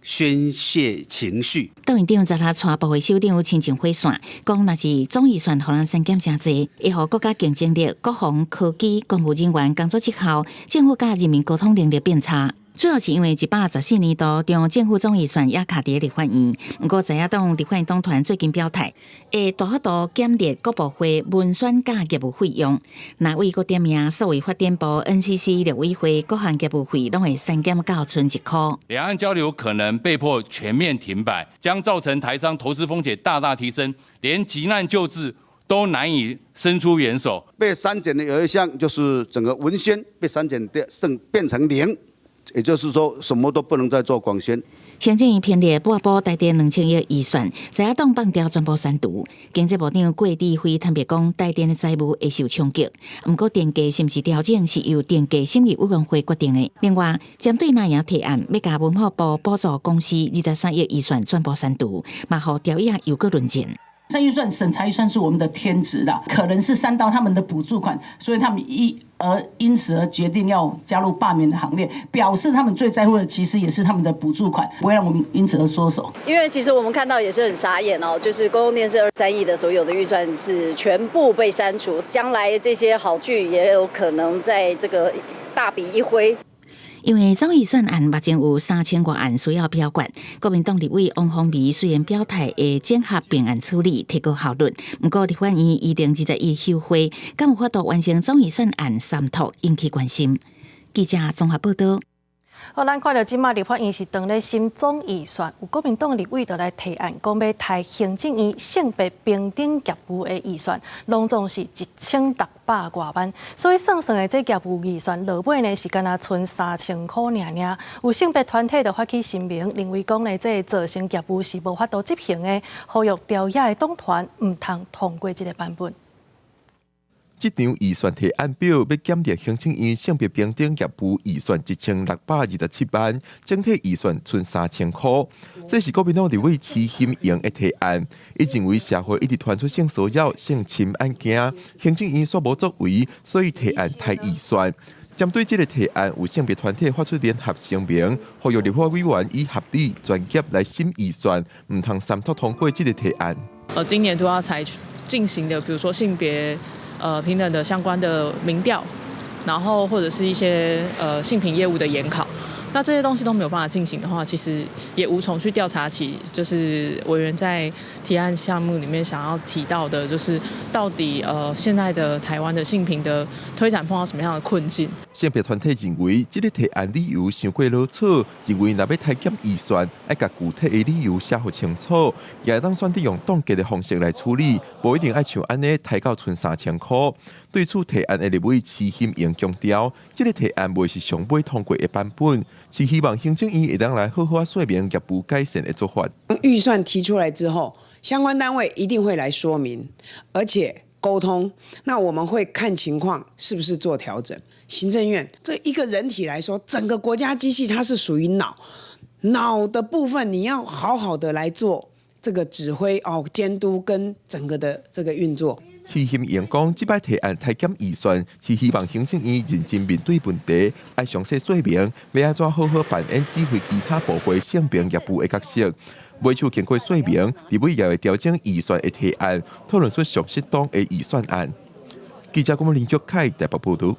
Speaker 16: 宣洩情緒。
Speaker 12: 卓院長昨下帶部會首長親情回線，講若是總預算予人刪減誠濟，會予國家競爭力、國防科技、公務人員工作績效、政府佮人民溝通能力變差。主要是因為114年度中央政府總預算也卡佇立法院，毋過在野黨立法院黨團最近表態，會大幅度減列各部會文宣佮業務費用。若委閣點名數位發展部、NCC、陸委會各項業務費攏會刪減到賰一箍。
Speaker 18: 兩岸交流可能被迫全面停擺，將造成台商投資風險大大提升，連急難救濟都難以伸出援手。
Speaker 19: 被刪減的有一項就是整個文宣被刪減掉，剩變成零。也就是說，什麼都不能再做廣宣。
Speaker 12: 行政院編列撥補台電2000億預算，在野黨放掉全部刪除。經濟部長郭智輝坦白講，台電的財務會受衝擊。毋過電價是毋是調整，是由電價審議委員會決定的。另外，針對藍營提案，欲共文化部補助公視23億預算全部刪除，嘛予朝野又閣論戰。
Speaker 20: 刪預算審查預算是我們的天職啦，可能是刪到他們的補助款，所以他們因此而決定要加入罷免的行列，表示他們最在乎的其實也是他們的補助款，不會讓我們因此而縮手。
Speaker 21: 因為其實我們看到也是很傻眼哦，就是公共電視23億的所有的預算是全部被刪除，將來這些好劇也有可能在這個大筆一揮。
Speaker 12: 因為總預算案目前有3000外案需要表決，國民黨立委王鴻薇雖然表態會整合併案處理，提高效率，毋過立法院預定21休會，敢有法度完成總預算案三讀，引起關心。記者綜合報導。
Speaker 2: 好，咱看著這馬立法院是當咧審總預算，有國民黨立委就來提案，講欲刣行政院性別平等業務的預算，攏總是1600外萬，所以算算的這業務預算落尾呢是干焦賰3000箍爾爾。有性別團體就發起聲明，認為講呢這造成業務是無法度執行的，呼籲朝野的黨團毋通通過這个版本。
Speaker 22: 這張預算提案表欲減列行政院性別平等業務預算1627萬，整體預算賰3000箍。這是國民黨立委徐欣瑩的提案，伊認為社會一直傳出性騷擾、性侵案件，行政院煞無作為，所以提案刣預算。針對這个提案，有性別團體發出聯合聲明，呼籲立法委員以合理、專業來審預算，毋通三讀通過這个提案。
Speaker 23: 今年都要採取進行的，比如說性別平等的相關的民調，然後或者是一些性平業務的研考，那這些東西都沒有辦法進行的話，其實也無從去調查起，就是委員在提案項目裡面想要提到的，就是到底現在的台灣的性平的推展碰到什麼樣的困境？
Speaker 22: 性別團體認為，這个提案理由傷過潦草，認為若欲刣減預算，愛共具體的理由寫予清楚，也會當選擇用凍結的方式來處理，無一定愛像按呢刣到賰3000箍。對此提案的立委徐欣瑩強調，這个提案袂是上尾通過的版本，是希望行政院會當來好好說明業務改善的做法。
Speaker 28: 預算提出來之後，相關單位一定會來說明，而且溝通。那我們會看情況是不是做調整。行政院對一個人體來說，整個國家機器它是屬於腦，腦的部分你要好好的來做這個指揮哦、監督跟整個的這個運作。
Speaker 22: 徐欣瑩講，這擺提案刣減預算，是希望行政院認真面對問題，愛詳細說明，欲按怎好好扮演指揮其他部會性平業務的角色。未手經過說明，立委也會調整預算的提案，討論出上適當的預算案。記者郭林玉凱台北報導。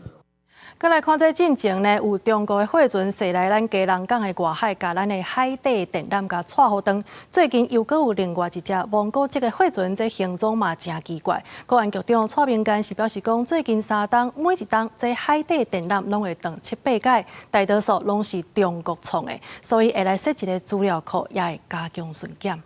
Speaker 2: 閣來看這進前呢，有中國的貨船駛來咱基隆港的外海，共咱的海底電纜共帶予斷。最近又閣有另外一隻蒙古籍的貨船，這行蹤嘛誠奇怪。國安局長蔡明健是表示講，最近3冬，每一冬這海底電纜攏會斷七八擺，大多數攏是中國創的，所以會來設一個資料庫，也會加強巡檢。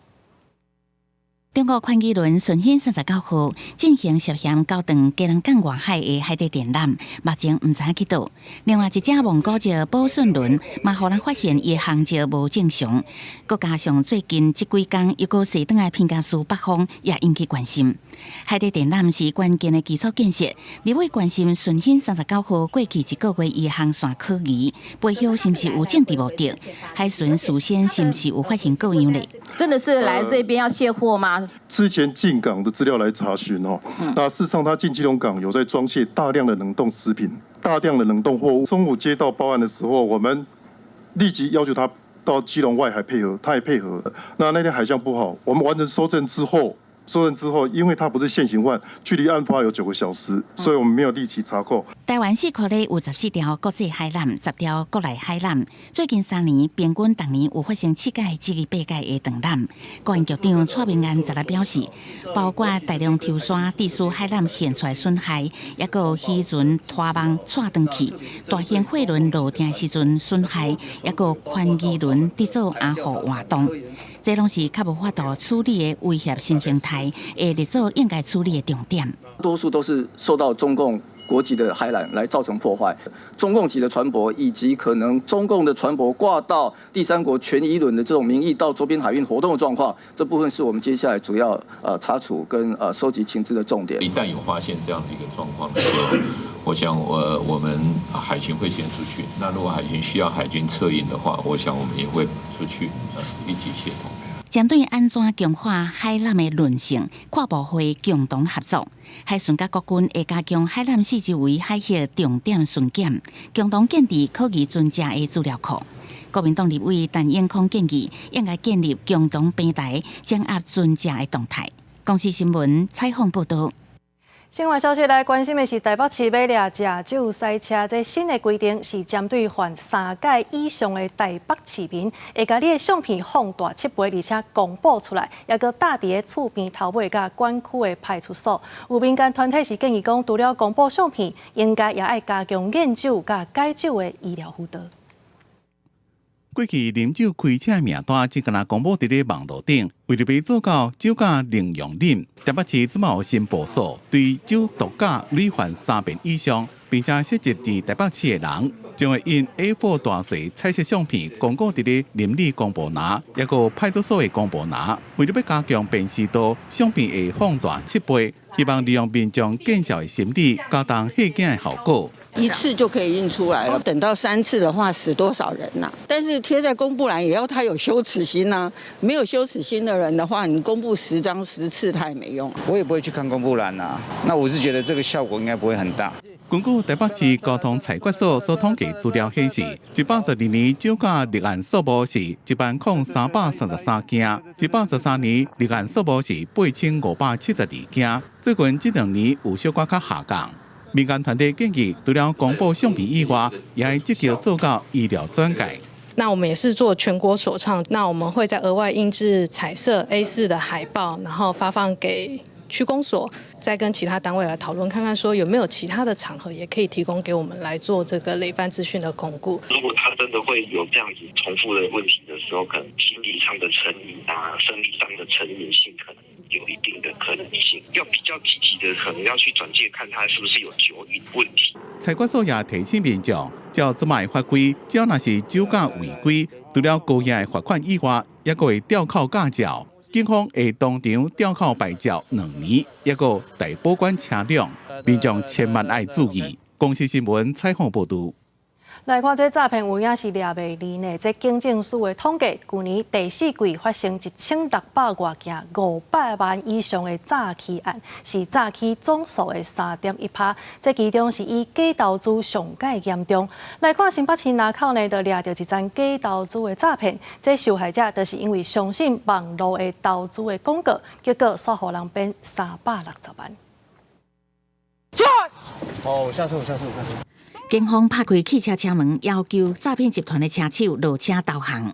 Speaker 12: 中國寬基輪順興39號進行涉嫌絞斷基隆港外海的海底電纜，目前毋知影去佗。另外一隻蒙古籍寶順輪嘛，予人發現伊的航跡無正常。閣加上最近這幾工又閣駛轉來彭佳嶼北方，也引起關心。海底電纜是關鍵的基礎建設，立委關心順興39號過去一個月伊的航線可疑，背後是毋是有政治目的？海巡事先是毋是有發現過樣咧？
Speaker 1: 真的是來這邊要卸貨嗎？
Speaker 5: 之前進港的資料來查詢哦，那事實上他進基隆港有在裝卸大量的冷凍食品、大量的冷凍貨物。中午接到報案的時候，我們立即要求他到基隆外海配合，他也配合了。那那天海象不好，我們完成搜證之後，搜證之後，因為他不是現行犯，距離案發有9個小時，所以我們沒有立即查扣。
Speaker 12: 台灣四箍咧有14條國際海纜，10條國內海纜。最近3年，平均逐年有發生七擺至八擺的斷纜。國安局長蔡明安昨日表示，包括大量抽沙致使海纜現出來損害，抑閣有漁船拖網帶斷去，大型貨輪落碇時陣損害，抑閣有寬基輪佇做阿護活動，這攏是較無法度處理的威脅新形態，會列做應該處理的重點。
Speaker 6: 多數都是受到中共國籍的海纜來造成破壞，中共籍的船舶以及可能中共的船舶掛到第三國權益輪的這種名義到周邊海域活動的狀況，這部分是我們接下來主要查處跟收集情資的重點。
Speaker 7: 一旦有發現這樣的一個狀況的時候，我想我們海巡會先出去。那如果海巡需要海軍策應的話，我想我們也會出去一起協同。
Speaker 12: 針對按怎強化海纜的韌性，跨部會共同合作。海巡佮國軍會加強海纜四周圍海域重點巡檢，共同建置可疑船隻的資料庫。國民黨立委陳永康建議，應該建立共同平台，掌握船隻的動態。公視新聞採訪報導。
Speaker 2: 新聞消息來關心的是台北市欲掠食酒駛車，這新的規定是針對犯三改以上的台北市民，會共你的相片放大七倍，而且公布出來，抑閣貼佇咧厝邊頭尾佮管區的派出所。有民間團體是建議講，除了公布相片，應該也愛加強癮酒佮戒酒的醫療輔導。
Speaker 24: 過去啉酒開車的名單，只敢若公布佇咧網路頂，為著欲做到酒駕零容忍，台北市這馬有新部署，對酒毒駕屢犯三遍以上，並且設籍佇台北市的人，將會印 A4 大細彩色相片公告佇咧鄰里公布欄，抑閣有派出所的公布欄，為著欲加強辨識度，相片會放大七倍，希望利用民眾見笑的心理，加重嚇驚的效果。
Speaker 25: 一次就可以印出來了，等到三次的話，死多少人吶？但是貼在公布欄也要他有羞恥心吶，沒有羞恥心的人的話，你公布10張10次他也沒用。
Speaker 26: 我也不會去看公布欄吶，那我是覺得這個效果應該不會很大。
Speaker 24: 根據台北市交通裁決所所統計資料顯示，112年酒駕立案數目是10,333件，113年立案數目是8572件。最近這兩年有小可較下降。民間團體建議，除了公布相片以外，也愛積極做到醫療轉介。
Speaker 23: 那我們也是做全國首創，那我們會再額外印製彩色 A4 的海報，然後發放給區公所，再跟其他單位來討論，看看說有沒有其他的場合也可以提供給我們來做這個累犯資訊的鞏固。
Speaker 27: 如果他真的會有這樣子重複的問題的時候，可能心理上的成癮啊，生理上的成癮性可能有一定的可能性，要比較積極的，可能要去轉介看他是不是有酒癮問題。
Speaker 24: 裁決所也提醒民眾，照這擺法規，只要若是酒駕違規，除了高額的罰款以外，抑閣會吊扣駕照。警方會當場吊扣牌照2年，抑閣代保管車輛。民眾千萬愛注意。公視新聞採訪報導。
Speaker 2: 來看這詐騙有影是掠袂離呢？這警政署的統計，舊年第四季發生1600外件500萬以上的詐欺案，是詐欺總數的3.1趴。這其中是以假投資上蓋嚴重。來看新北市林口呢，就掠著一樁假投資的詐騙。這受害者就是因為相信網路的投資的廣告，結果煞予人騙360萬。
Speaker 29: 哦，我下車，我下車，我下車。
Speaker 12: 警方拍開汽車車門，要求詐騙集團的車手落車投降。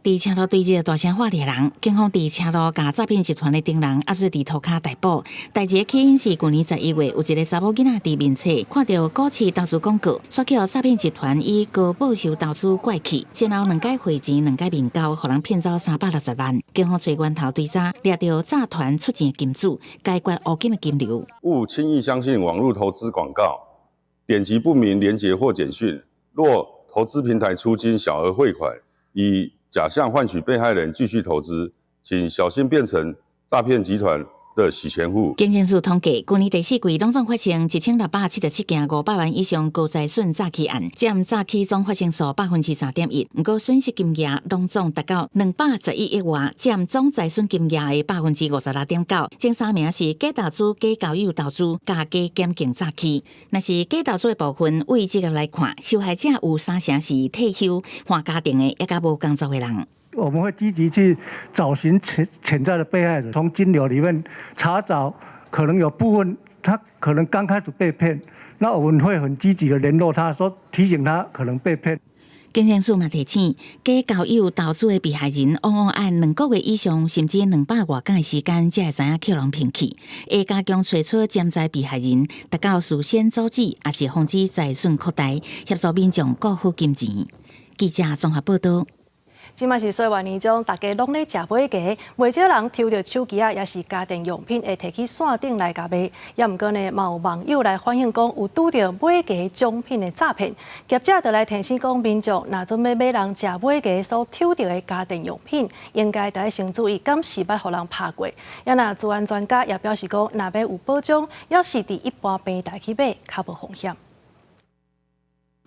Speaker 12: 佇車路對著大聲喊掠人，警方佇車路共詐騙集團的頂人押做佇塗跤逮捕。代誌的起因是舊年11月，有一个查某囡仔佇面冊看著股市投資廣告，煞予詐騙集團以高報酬投資拐去，先後兩擺匯錢，兩擺面交，予人騙走360萬。警方揣源頭追查，掠著詐團出錢的金主，解決烏金的金流。
Speaker 3: 勿輕易相信網路投資廣告，點擊不明連結或簡訊，若投資平台出金小額匯款，以假象換取被害人繼續投資，請小心變成詐騙集團的洗錢戶。
Speaker 12: 警政署統計，舊年第四季攏總發生1677件500萬以上高財損詐欺案，佔詐欺總發生數3.1%。毋過損失金額攏總達到211億外，佔總財損金額的56.9%。前三名是假投資、假交友投資、佮假檢警詐欺。若是假投資的部分，對職業來看，受害者有三成是退休、換家庭的，抑佮無工作的人。
Speaker 4: 我們會積極去找尋潛在的被害者，從金流裡面查找，可能有部分他可能剛開始被騙，那我們會很積極的聯絡他，說提醒他可能被騙。
Speaker 12: 警政署嘛提醒，假交友投資的被害人，往往愛2個月以上，甚至200外工的時間，才會知影予人騙去。會加強揣出潛在被害人，達到事先阻止，抑是防止財損擴大，協助民眾顧好金錢。記者綜合報導。
Speaker 2: 這擺是歲末年終，大家攏咧食尾牙，袂少人抽著手機仔，抑是家電用品，會提去線頂來共賣。抑毋過呢，嘛有網友來反映講，有拄著尾牙獎品的詐騙。業者就來提醒講，民眾若準備買人食尾牙所抽著的家電用品，應該著愛先注意，敢是捌予人拍過。抑若資安專家也表示講，若欲有保障，猶是佇一般平台去買，較無風險。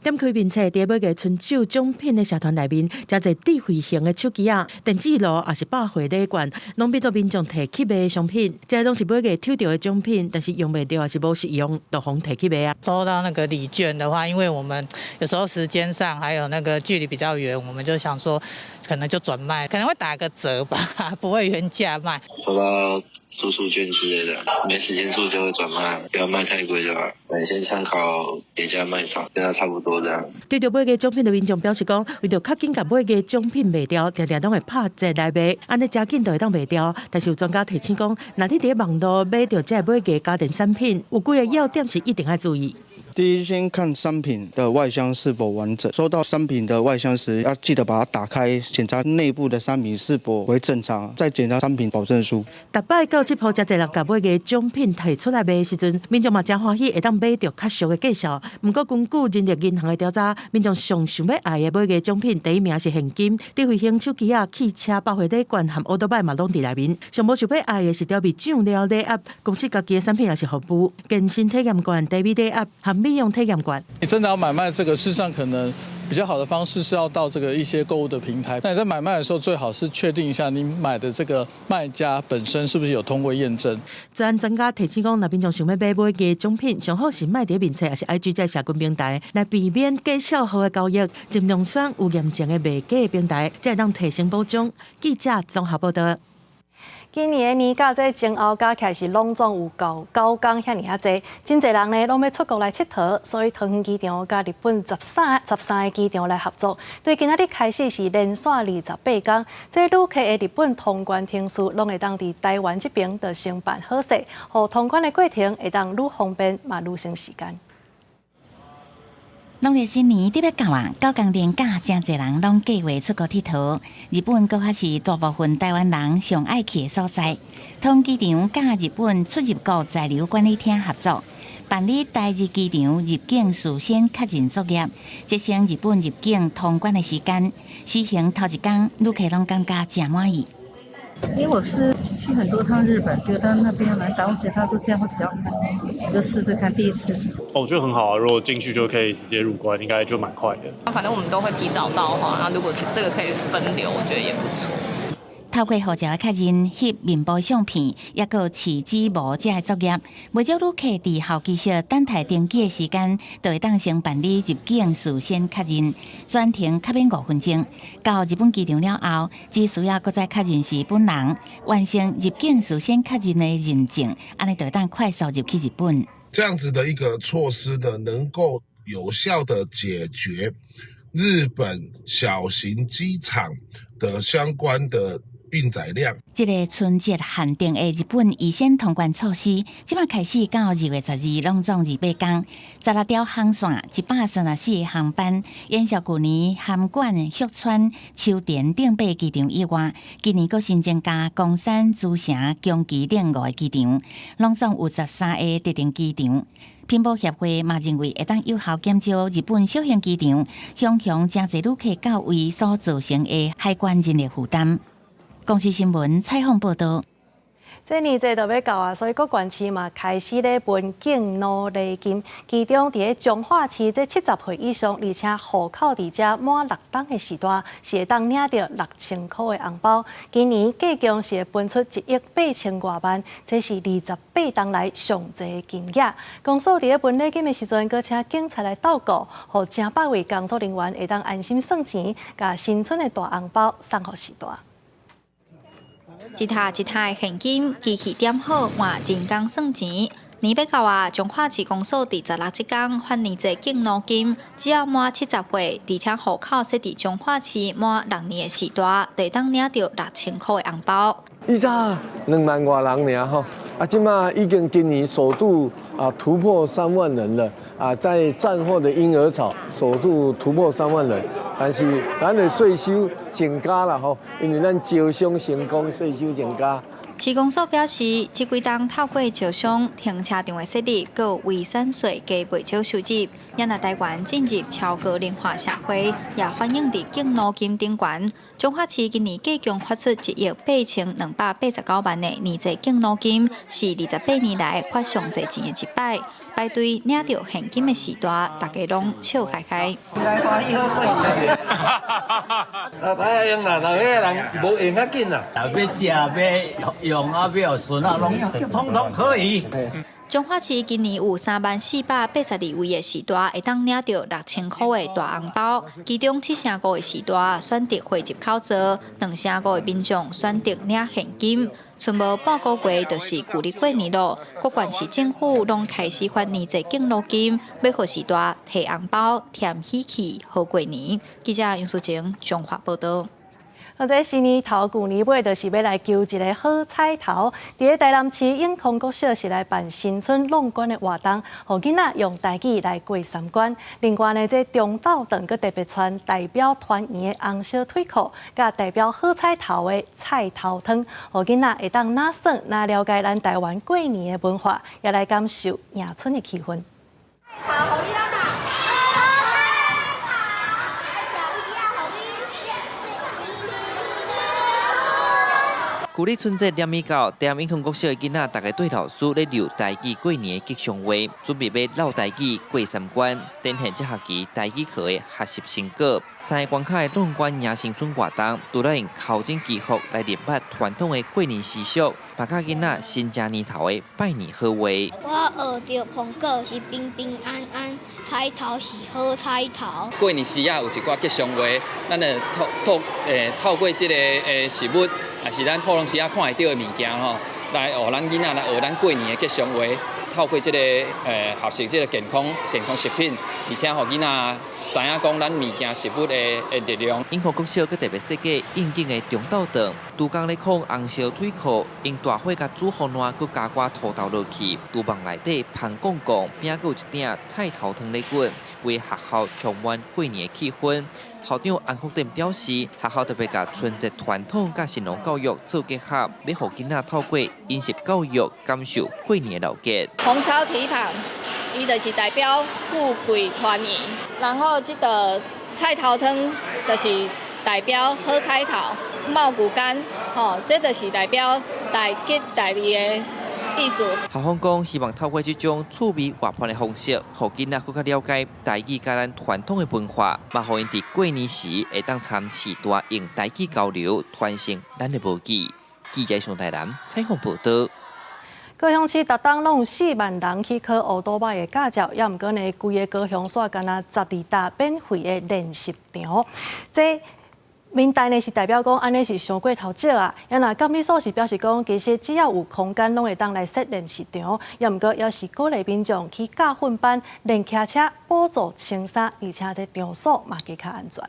Speaker 8: 點開面冊，佇尾牙春酒獎品的社團內面，誠濟智慧型的手機仔、電子爐，抑是百貨禮券，攏變做民眾提去賣的商品。這攏是尾牙抽著的獎品，但是用袂著，抑是無實用，就予提去賣啊。
Speaker 9: 收到那個禮券的話，因為我們有時候時間上還有那個距離比較遠，我們就想說，可能就轉賣，可能會打個折吧，不會原價賣。
Speaker 27: 收到住宿券之類的，沒時間住就會轉賣，不要賣太貴就好。你先參考別家賣場，跟他差不多這樣。
Speaker 8: 得著尾牙獎品的民眾表示講，為著較緊共尾牙獎品賣掉，定定攏會拍折來賣，按呢誠緊就會當賣掉。但是有專家提醒講，若你佇網路買著這个尾牙家電產品，有幾个要點是一定愛注意。
Speaker 10: 第一，先看商品的外箱是否完整。收到商品的外箱時，要記得把它打開，檢查內部的商品是否為正常，再檢查商品保證書。
Speaker 8: 逐擺到這鋪誠濟人共尾牙獎品提出來賣的時陣，民眾嘛誠歡喜會當買著較俗的價數。毋過根據人力銀行的調查，民眾上想欲愛的尾牙獎品，第一名是現金，智慧型手機仔、汽車、百貨禮券和歐多擺嘛攏佇內面。上無想欲愛的是調味醬料禮盒、公司家己的產品抑是服務、健身體驗券、茶米禮盒和美容體驗券。
Speaker 11: 你真的要買賣這個，事實上可能比較好的方式是要到這個一些購物的平台。那你在買賣的時候，最好是確定一下你買的這個賣家本身是不是有通過驗證。
Speaker 8: 資安專家提醒講，若民眾想欲買尾牙獎品，上好是莫佇面冊抑是 IG 這社群平台，來避免假數號的交易，盡量選有驗證的賣家的平台，才會當提升保障。記者綜合報導。
Speaker 2: 今年的年假這前後加起來是攏總有夠9工遐爾仔濟，真濟人呢攏欲出國來𨑨迌，所以桃園機場佮日本13個機場來合作，對今仔日開始是連續28工，這旅客的日本通關程序攏會當佇台灣這爿就先辦好勢，予通關的過程會當愈方便嘛愈省時間。
Speaker 12: 農曆新年特欲到啊，9工連假，誠濟人攏計劃出國𨑨迌。日本閣較是大部分台灣人上愛去的所在。桃園機場佮日本出入國在留管理廳合作，辦理台日機場入境事先確認作業，節省日本入境通關的時間。試行頭一工，旅客攏感覺誠滿意。
Speaker 13: 因為我是去很多趟日本，覺得那邊來打其他說這樣會比較快，就試試看第一次。
Speaker 14: 哦，我覺得很好啊，如果進去就可以直接入關，應該就蠻快的。
Speaker 29: 反正我們都會提早到的話，那如果這個可以分流，我覺得也不錯。
Speaker 12: 透過護照的確認、翕面部相片，抑閣試指模這个作業，袂少旅客佇候機室等待登機的時間，就會當先辦理入境事先確認，全程較免5分鐘。到日本機場了後，只需要閣再確認是本人，完成入境事先確認的認證，按呢就會當快速入去日本。
Speaker 15: 這樣子的一個措施呢，能夠有效的解決日本小型機場的相關的運載量。
Speaker 12: 這个春節限定的日本預先通關措施，這馬開始到2月12，攏總28工，16條航線，134個航班，延續舊年函館、旭川、秋田等八機場以外，今年閣新增加岡山、茨城、宮崎等五个機場，攏總有13个特定機場。拼搏協會嘛認為，會當有效減少日本小型機場雄雄誠濟旅客到位所造成的海關人力負擔。公視新聞採訪報導。
Speaker 2: 這年節就欲到啊，所以各縣市嘛開始咧分敬老禮金。其中佇咧彰化市，這70歲以上，而且戶口佇遮滿6冬的序大，是會當領著6000箍的紅包。今年計共是會分出1億8千外萬，這是28冬來上濟金額。公所佇咧分禮金的時陣，閣請警察來鬥顧，予成百位工作人員會當安心算錢，共新春的大紅包送予序大。
Speaker 16: 一沓一沓的現金，機器點好換人工算錢。年欲到啊，彰化市公所佇16這工發年節敬老金，只要滿70歲，而且戶口設佇彰化市滿6年的序大，就會當領著6000箍的紅包。
Speaker 17: 以早2萬外人爾吼，啊，這馬已經今年首度啊突破3萬人了啊，在戰後的嬰兒潮首度突破3萬人，但是咱的稅收增加啦吼，因為咱招商成功，稅收增加。
Speaker 16: 市公所表示，這幾冬透過招商停車場的設立，閣有遺產稅加袂少收入，也若台灣進入超高齡化社會，也反映佇敬老金頂懸。彰化市今年計共發出1億8289萬的年節敬老金，是28年來發上濟錢的一擺。排隊領著現金的序大，大家攏笑開開。
Speaker 18: 老太太用啦，老歲人無用較緊啦。
Speaker 19: 欲食欲用啊，欲予孫仔攏統統可以。
Speaker 16: 彰化市今年有30,482位的序大會當領著6000箍的大紅包，其中7成5的序大選擇匯入口座，2成5的民眾選擇領現金。賰無半個月就是舊曆過年囉，各縣市政府攏開始發年節敬老金，欲予序大提紅包、添喜氣、好過年。記者楊淑晴彰化報導。
Speaker 2: 啊，這新年頭舊年尾，就是欲來求一个好彩頭。佇咧台南市永康國小是來辦新春挵關的活動，予囡仔用台語來過三關。另外呢，這中晝頓閣特別穿代表團圓的紅燒腿褲，佮代表好彩頭的菜頭湯，予囡仔會當若耍若了解咱台灣過年的文化，也來感受迎春的氣氛。
Speaker 20: 舊曆春節連已到，台南永康國小的囡仔，逐家對老師咧溜台語過年的吉祥話，準備欲嘹台語過三關，展現這學期台語課的學習成果。三个關卡的挵關迎新春活動，除了用頭前祈福來認捌傳統的過年習俗，嘛教囡仔新正年頭的拜年好話。
Speaker 21: 我學著蘋果是平平安安，彩頭是好彩頭。
Speaker 22: 過年時仔有一寡吉祥話，咱會透過這个食物，也是咱普通時仔看會著的物件吼，來予咱囡仔來學咱過年的吉祥話，透過這个學習這个健康食品，而且予囡仔知影講咱物件食物的力量。
Speaker 20: 永康國小閣特別設計應景的中晝頓，廚工咧炕紅燒腿褲，用大火共煮予爛，閣加寡土豆落去，廚房內底芳摃摃，邊仔閣有一鼎菜頭湯咧滾，為學校充滿過年的氣氛。校長安福典表示，學校特別共春節傳統佮食農教育做結合，欲予囡仔透過飲食教育感受過年的熱鬧。
Speaker 28: 紅燒蹄膀，伊就是代表富貴團圓；然後這个菜頭湯就是代表好彩頭，茂谷柑，吼，這就是代表大吉大利的意思。
Speaker 20: 校方講，希望透過這種趣味活潑的方式，予囡仔閣較了解台語佮咱傳統的文化，嘛予𪜶佇過年時會當參序大用台語交流，傳承咱的母語。記者上台南採訪報導。
Speaker 2: 高雄市逐冬攏有4萬人去考歐多擺的駕照，猶毋過呢，規个高雄煞干焦12搭免費的練習場。這面大呢是代表講按呢是傷過頭少啊，啊若監理所是表示講，其實只要有空間，攏會當來設練習場。也毋過，猶是鼓勵民眾去駕訓班練騎車，補助穿衫，而且這場所嘛加較安全。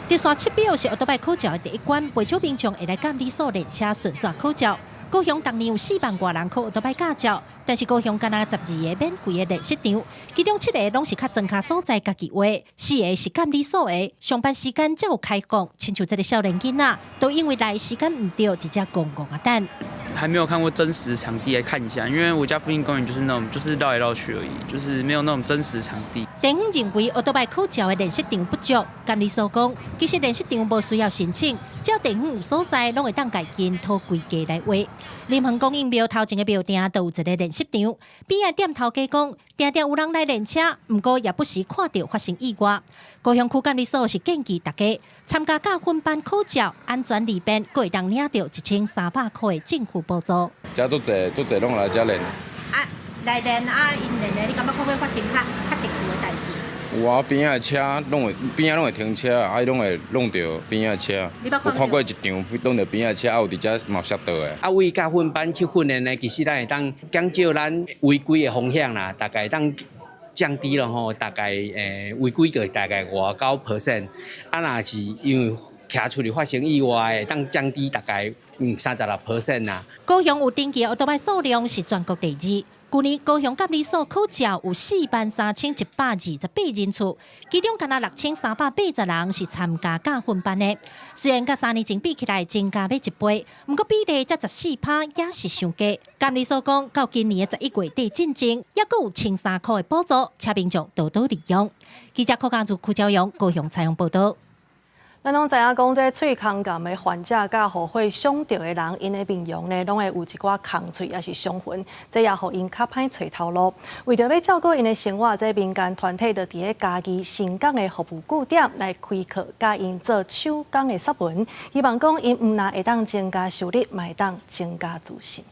Speaker 1: 直線測表是歐多擺考照的第一關，袂少民眾會來監理所練車順紲考照。高雄逐年有4萬外人考歐多擺駕照，但是高雄干焦12個免費的練習場，其中七個攏是較莊跤所在家己畫，四个是監理所的，上班時間才有開放。親像這个少年囡仔，都因為來時間毋對，直接戇戇仔等。
Speaker 3: 還沒有看過真實場地來看一下，因為我家附近公園就是那種，就是繞來繞去而已，就是沒有那種真實場地。
Speaker 1: 地方認為歐多擺考照的練習場不足，監理所講，其實練習場無需要申請，只要地方有所在，攏會當共根據規格來畫。林園公園廟頭前的廟埕都有一个練習場，邊仔店頭家講，定定有人來練車，毋過也不時看著發生意外。高雄區監理所是建議大家參加駕訓班考照，安全利便，閣會當領著1300箍的政府補助。
Speaker 5: 遮足濟，足濟攏來遮練。
Speaker 1: 啊，來練啊，𪜶練的，你感覺會不會發生較較特殊的代誌？
Speaker 5: 有啊，邊仔的車攏會，邊仔攏會停車啊，伊攏會弄著邊仔的車。有看過一場弄著邊仔的車，啊有佇遮嘛有摔倒的。
Speaker 6: 啊，為駕訓班去訓練呢，其實咱會當減少咱違規的風險啦，大概會當降低了吼，大概違規就大概5到9%。啊，若是因為騎出去發生意外，會當降低大概36% 啦。
Speaker 1: 高雄有登記的歐多擺數量是全國第二。舊年高雄監理所考照有43,128人次，其中干焦6380人是參加駕訓班的。雖然佮3年前比起來增加欲一倍，毋過比例才14%，也是傷低。監理所講，到今年的11月底進前，猶閣有1300箍的補助，請民眾多多利用。記者柯家祖、柯昭陽高雄採訪報導。
Speaker 2: 咱攏知影講，這喙空癌的患者佮予火傷著的人，𪜶的面容呢，攏會有一寡空喙，抑是傷痕，這也予𪜶較歹揣頭路。為著欲照顧𪜶的生活，這民間團體就佇咧嘉義盛港的服務據點來開課，教𪜶做手工的雪紋，希望講𪜶毋但會當增加收入，嘛會當增加自信。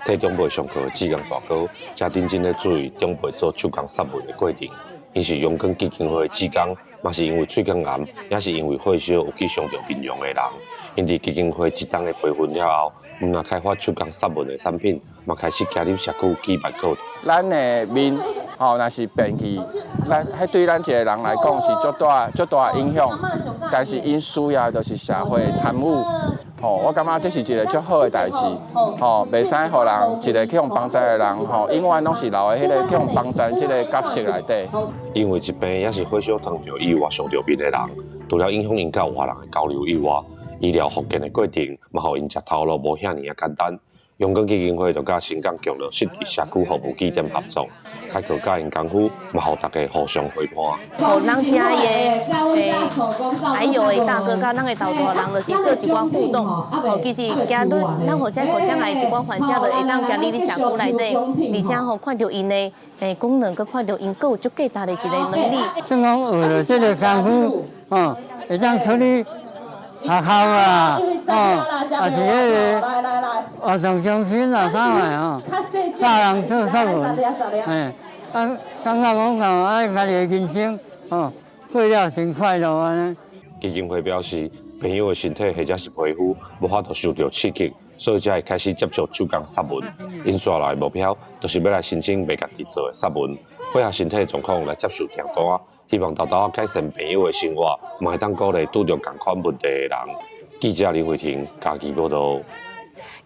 Speaker 7: 替長輩上課的志工大哥，誠認真咧注意長輩做手工雪紋的過程。𪜶是陽光基金會的志工，嘛是因為喙腔癌，也是因為火燒有去傷著面容的人。𪜶佇基金會這冬的培訓了後，毋但開發手工雪紋的產品，嘛開始加入社區舉辦課。
Speaker 23: 咱的面吼，若是變去，咱彼對咱一个人來講是足大足大影響。但是𪜶需要就是社會參與，吼，我感覺這是一个足好的代誌，吼，袂使予人一个去予幫助的人，吼，永遠攏是留佇彼个去予幫助這个角色內底。
Speaker 7: 因為疾病抑是火燒燙著以外傷著面的人，除了影響𪜶佮外人的交流以外，醫療復健的過程嘛，予𪜶食頭路無遐爾仔簡單。陽光基金會就佮盛港共樂失智社區服務據點合作，開課教𪜶功夫，嘛予大家互相陪伴。
Speaker 24: 予咱遮的還有的大哥佮咱的頭大人，就是做一寡互動。吼，其實今日咱予這口腔癌一寡患者，就會當行入去社區內底，而且吼看著𪜶的功能，閣看著𪜶閣有足價值的一个能力。
Speaker 25: 算講學著這个功夫，吼，會當出去學校啊，哦，抑是彼个活動中心啊，啥的吼，教人做雪紋，嘿，啊，感覺講啊，家己的人生，吼，過了真快樂按呢。
Speaker 7: 基金會表示，朋友的身體或者是皮膚無法度受著刺激，所以才會開始接觸手工雪紋。𪜶紲來的目標，就是欲來申請賣家己做的雪紋，配合身體狀況來接受訂單。希望沓沓仔改善朋友的生活，嘛會當鼓勵拄著仝款問題的人。記者林慧婷嘉義報導。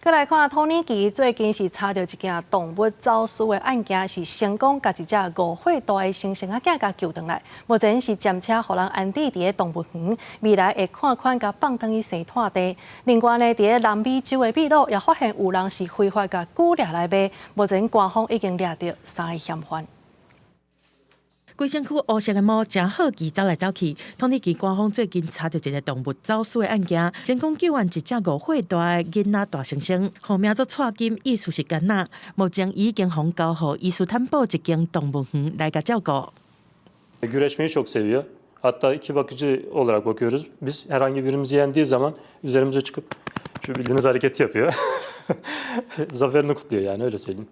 Speaker 2: 閣來看土耳其最近是查著一件動物走私的案件，是成功共一隻5歲大的猩猩仔囝共救轉來。目前是暫且予人安置佇咧動物園，未來會看款共放轉去生態地。另外呢，佇咧南美洲的秘魯也發現有人是非法共龜掠來賣，目前官方已經掠著三个嫌犯。
Speaker 8: 規身軀烏色的毛，誠好奇走來走去。土耳其官方最近查著一个動物走私的案件，成功救援一隻5歲大的囡仔大猩猩，號名做蔡金，意思是囡仔。目前已經予交予伊斯坦堡一間動物園來共照顧。
Speaker 14: Güreşmeyi çok seviyor. Hatta iki bakıcı olarak bakıyoruz. Biz herhangi birimizi yendiği zaman üzerimize çıkıp şu bildiğiniz hareketi yapıyor. Zaferini kutluyor yani öyle söyleyeyim.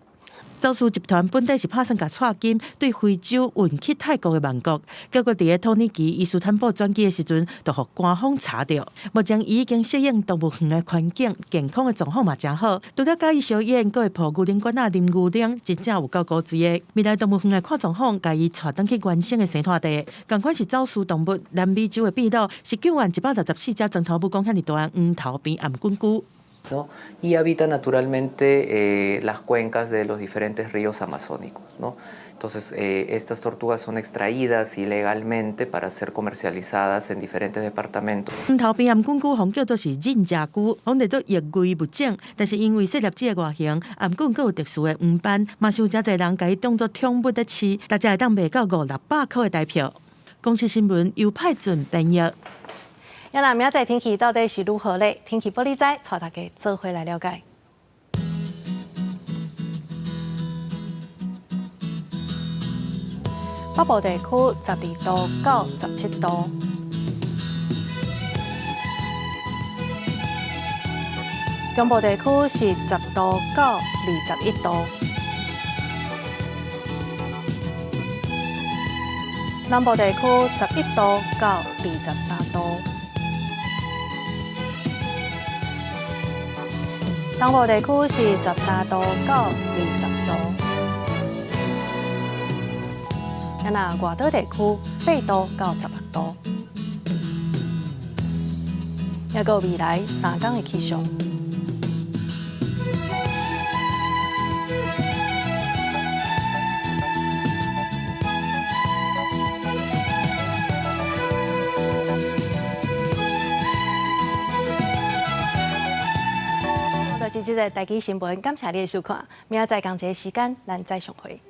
Speaker 8: 走私集團本底是拍算共蔡金對非洲運去泰國的曼谷，結果佇咧土耳其伊斯坦布轉機的時陣，就予官方查著。目前伊已經適應動物園的環境，健康的狀況嘛誠好。除了佮伊相演，閣會抱牛奶罐仔啉牛奶，真正有夠古錐的。未來動物園會看狀況，共伊帶轉去原生的生態地。仝款是走私動物，南美洲的秘魯十九萬164隻鑽頭母公遐爾大的黃頭邊頷頸龜。
Speaker 4: ¿No? Y habita naturalmente las cuencas de los diferentes ríos amazónicos, ¿no? Entonces, estas tortugas son extraídas ilegalmente para ser comercializadas en diferentes departamentos.
Speaker 8: 黃頭邊頷頸龜予人叫做是忍者龜，予人做易危物種，但是因為細粒子的外形，頷頸閣有特殊的黃斑，嘛是有誠濟人共伊當做寵物咧飼，大隻會當賣到五六百箍的台票。公視新聞由派准編譯。
Speaker 2: 啊若明仔載天氣到底是如何咧？天氣玻璃仔帶大家做伙來了解。北部地區12度到17度，中部地區是10度到21度，南部地區11度到23度。東部地區是13度到20度，啊若外島地區8度到16度，抑閣未來3工的氣象。就是這個台語新聞，感謝你的收看，明仔載仝一个時間，咱再相會。